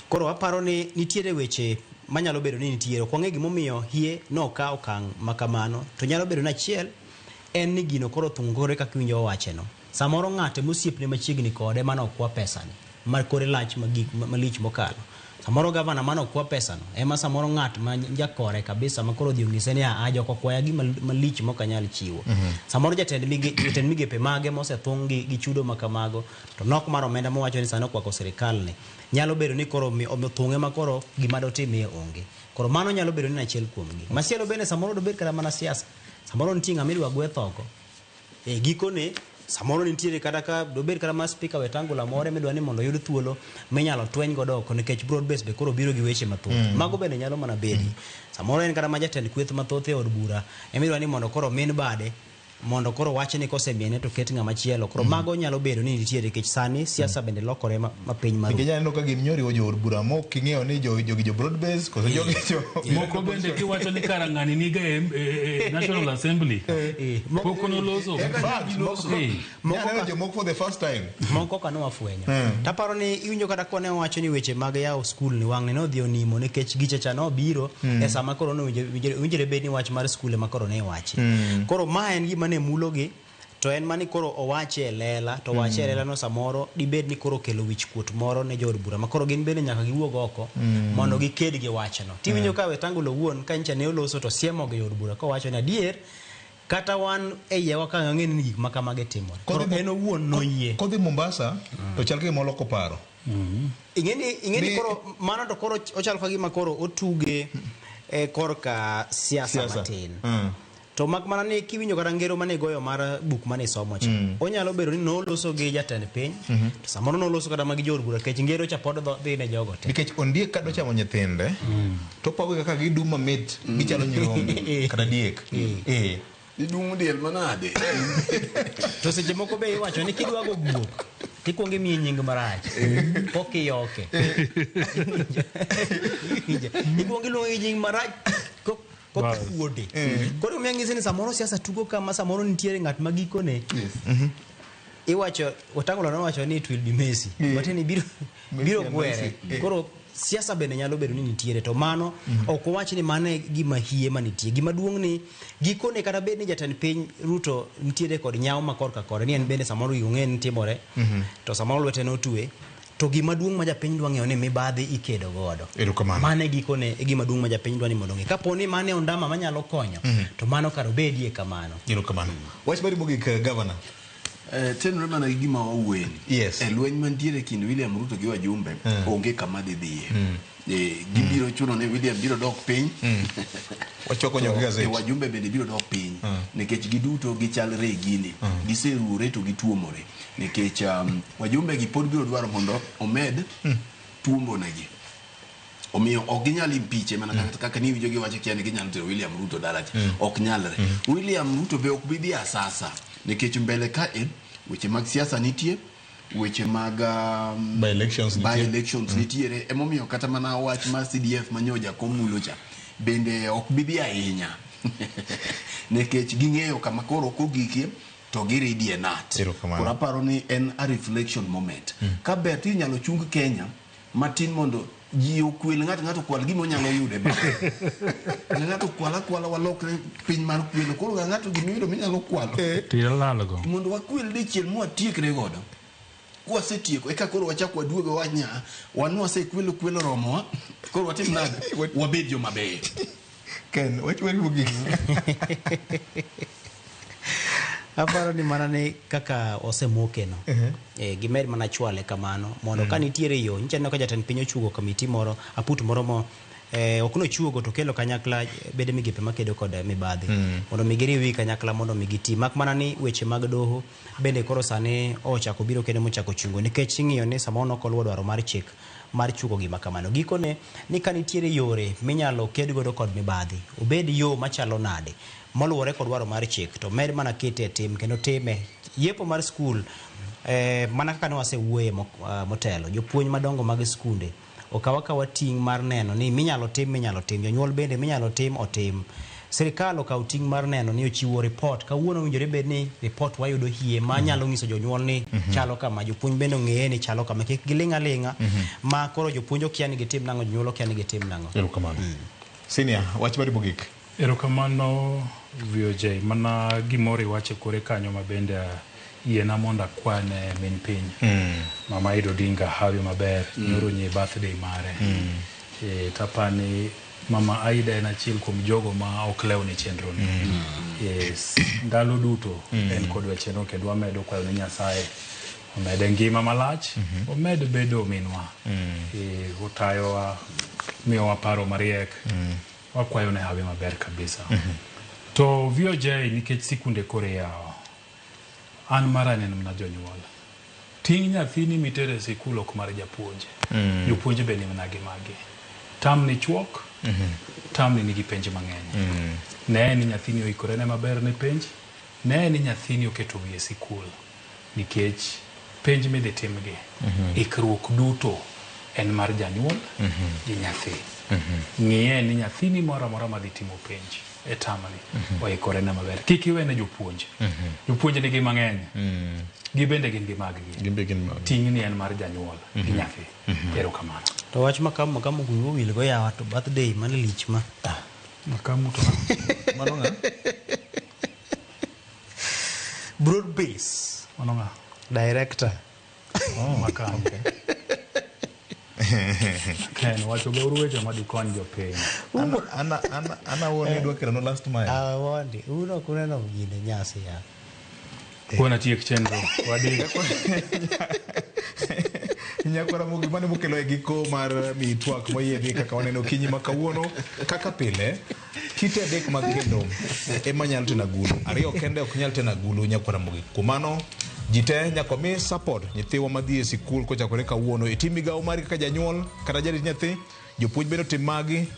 Koro aparo ni nitiere weche manyalo bedo ni nitiere. Ok wang'e gimomiyo hie nokawo okang' makamano. To nyalo bedo ni achiel en ni gino koro thungore kaka iwinjo owacheno. Samoro ng'ate mosiepne machiegni kode mane okwa pesani, ma kore lach malich mokalo. Samoro gavana mane okwa pesano, ema samoro ng'at ma jakore kabisa ma koro odhi onyise ni a jok okwaya gima malich mok anyal chiwo. Samoro jatend migepe mage mosethung' gi chudo ma kamago, to nok mar omenda mowacho ni sani okwako sirikal ni, nyalo bedo ni koro othung'e ma koro gima dotimie onge. Koro mano nyalo bedo ni achiel kuomgi. Machielo bende samoro dobed kata mana siasa. Samoro nitie ng'ama idwa gweth oko. E gikone samoro nitiere kata ka dobed kata mana speaker Wetangula moro midwa ni mondo oyud thuolo minyalo tweny godo oko nikech broad base be koro biro gi weche mathoth. Mago bende nyalo mana bedi. Samoro en kata ma jatend kweth mathoth e od bura emidwa ni mondo koro min bade Mondo koro wachni kosemiene to ket ng'ama chielo. Koro mago nyalo bedo ni nitiere nikech sani siasa bende lokore ma, ma piny maru. Nikech aneno ka gin nyoriwo jood bura mok ing'eyo ni jogi jo broad base koso jogi jo Moko bende kiwacho ni kara ng'ani niga e National Assembly. Pok noloso. In fact, moko neno jomoko for the first time. Moko ka nowafwenyo. Taparo ni iwinjo kata kone wacho ni weche mag yawo skul ni wang'ni nodhi onimo nikech gicha cha nobiro e sama koro nowinjore bed ni wach mar skul ema koro ne iwachi. Koro ma en gima ne mulogi to en mani koro owache e lela to owache e lela no samoro dibed ni koro okelo wich kuot moro ne jood bura ma koro gin bende nyaka giwuog oko mondo giked gi wachno. Tiwinjo ka Wetangula owuon ka nyicha ne oloso to siemo gi jood bura kowacho ni adier kata wan e iyewa ka wang'eyo ni gik ma kamagi timore. Koro en owuon noyie. Kodhi Mombasa to chal ka gima oloko paro. Ing'eni koro mano to koro ochalo ka gima koro otuge korka siasa matin. To mak mana ni kiwinjo kata ngero mane igoyo mar buk mane isomo cha. Onyalo bedo ni noloso gi jatend piny, to samoro noloso kata mag jood bura nikech ngero cha pod dhi ne jogo te. Nikech ondiek ka dochamo nyithinde, to opago kaka gidum mamit, gichalo nyirombe kata diek. Idum diel manade? To seche moko be iwacho ni kidwa go guok, tikuongo imiye nying marach, pok iyoke. Ikuongo iluonge gi nying marach, kokuode. Koro omiyo ang'isi ni samoro siasa tugo kama, samoro nitiere ng'at ma gikone. Iwacho, Wetangula nowacho ni it will be Messi. Matiende ni biro gwere. Koro siasa bende nyalo bedo ni nitiere to mano ok owach ni mano e gima hie manitie. Gima duong' ni gikone kata bed ni jatend piny Ruto nitiere kod nyawo ma korka kore ni en bende samoro gigo ng'e ni timore to samoro lwete notwe. To gima duong' ma japiny dwa ng'eyo ni mibadhi ikedo godo. Erokamano. Mano e gikone e gima duong' ma japiny dwa ni mondo ong'e. Kapo ni mano e ondama manyalo konyo, to mano kar obedie kamano. Erokamano. Wach mari mogik, Governor. Tenore mana gi gima wawuoyeni. Yes. E lweny mantiere kind William Ruto gi wajumbe, onge kama dhi dhiye. Gibiro chuno ni William biro dok piny. Wachoko nyaka gazet. Wajumbe bende biro dok piny. Nikech giduto gichalre e gini. Giseruore to gituomore. Nikech wajumbe gi pod biro dwaro mondo omed tuombo negi. Omiyo ok ginyal impeach mana kaka ni iwinjo giwacho kia ni ginyalo tero William Ruto dalacha. Ok nyalre. William Ruto be ok bi dhi asasa. Nikech mbele ka e weche mag siasa nitie, weche mag by elections nitie. By elections nitiere. Emomiyo kata mana wach mar CDF manyo jakom mulo cha bende ok bi dhi ahinya. Nikech ging'eyo kama koro kogikie to giridie nat. Koro aparo ni en a reflection moment. Ka ber to inyalo chung Kenya matin mondo ji okwel ng'ato okwal gima onyalo yudo e bathe. Ng'ato okwal akwala walokre piny mar kwelo. Koro ng'ato gima iyudo minyalo kwalo. Tilalgo. Mondo wakwel dichiel mwatiekre godo. Kwasetieko eka koro wachak waduogo wach nya wan wasekwelo kwelo romowa. Koro watim nade? Wabed joma beyo. Ken, wach mari mogik. Aparo ni mana ni kaka osemoke no. Gimed mana chwale kamano mondo ka nitiere yo nyicha aneno ka jatend piny ochuogo komiti moro aput moro mo ok nochuogo to kelo kanyakla bede migepe makedo kod mibadhi mondo mi giriw wi kanyakla mondo mi giti mak mana ni weche mag doho bende koro sani ochako biro kendo mochako chungo nikech ing'iyo ni samoro nok oluwo dwaro mar chik mar chuogo gima kamano. Gikone ni ka nitiere yore minyalo ked godo kod mibadhi obed yo machalo nade moluwore kod dwaro mar chik to med mana kete e tim kendo time. Yepo mar skul mana kaka ne wasewuoye motelo jopuonj madongo mag skunde okaw akawa ting' mar neno ni minyalo tim minyalo tim jonyuol bende minyalo tim otim. Sirikal okaw ting' mar neno ni ochiwo report kawuono owinjore bed ni report wayudo hie ma nyalo nyiso jonyuol ni chalo kama jopuonj bende ong'eye ni chalo kama kik giling' aling'a ma koro jopuonj okia ni gitim nang'o jonyuol okia ni gitim nang'o. Erokamano. Senior, wach mari mogik. Erokamano VOJ, mana gimoro iwacho kore kanyo ma bende yiena mondo akwane min piny. Mama Aida Odinga hawi maber, nyoro nye birthday mare. Tapani Mama Aida en achiel kuom jogo ma ok lew ne chenro ni. Yes, ndalo duto en kodwa chenro kendo wamedo kwayo ne Nyasaye omede ngima malach, omed bedo minwa. Otayowa, miyowa paro mariek. Wakwayo ne hawi maber kabisa. To VOJ nikech sikunde koro iyawo, an mara neno mana jonyuol. Ting' nyathini mitere e sikul ok mar japuonj. Jopuonj be ni mana gi magi. Term ni chuok, term ni nigi penj mang'eny. Ne ni nyathini oikore ne maber ne penj, Ne ni nyathini oketo wiye sikul nikech penj midhi timgi ikruok duto en mar janyuol gi nyathi. Ng'iye ni nyathini moro amora madhi timo penj e tamni oikore ne maber. Kik iwe ne jopuonj. Jopuonj nigi mang'eny. Gibende gin gi maggi. Gin be gin mag. Ting'ni en mar janyuol gi nyathi. Erokamano. To wach makamu makamu wiwa owil go yawa to birthday mane lich ma. Makamu to Mano ng'a? Broad base. Mano ng'a? Director. Oh, makamu. Ken, wacho gauru weche madikony jopiny. Ana ana ana ana wuon idwa kelo no last mile. Ah, wondi. Un ok uneno gine nyasi ya. Kuona tiek chenro. Wadhi. Nyakwara Ramogi mane mokelo e giko mar mi twak moyiedhi kaka waneno okinyi ma kawuono kaka pile kite adek mag kendo ema nyalo teno agulu ariyo kende ok nyal teno agulu nyakwara Ramogi kuom mano ji te nyaka mi support nyithiwa madhi e sikul kochakore kawuono itim migawo mari kaka janyuol kata jarit nyathi jopuonj bende otim magi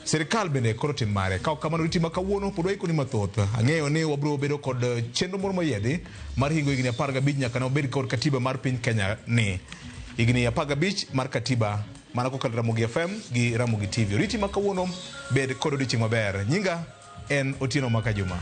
sirikal bende koro tim mare ka ok kamano riti ma kawuono pod waikoni mathoth ang'eyo ni wabiro bedo kod chenro moro moyiedhi mar hingo higni 15 nyaka ne wabed kod katiba mar piny Kenya ni higni 15 mar katiba mana kokalo Ramogi FM gi Ramogi TV. Oriti ma kawuono bed kod odiochieng' maber. Nyinga en Otieno Maka Juma.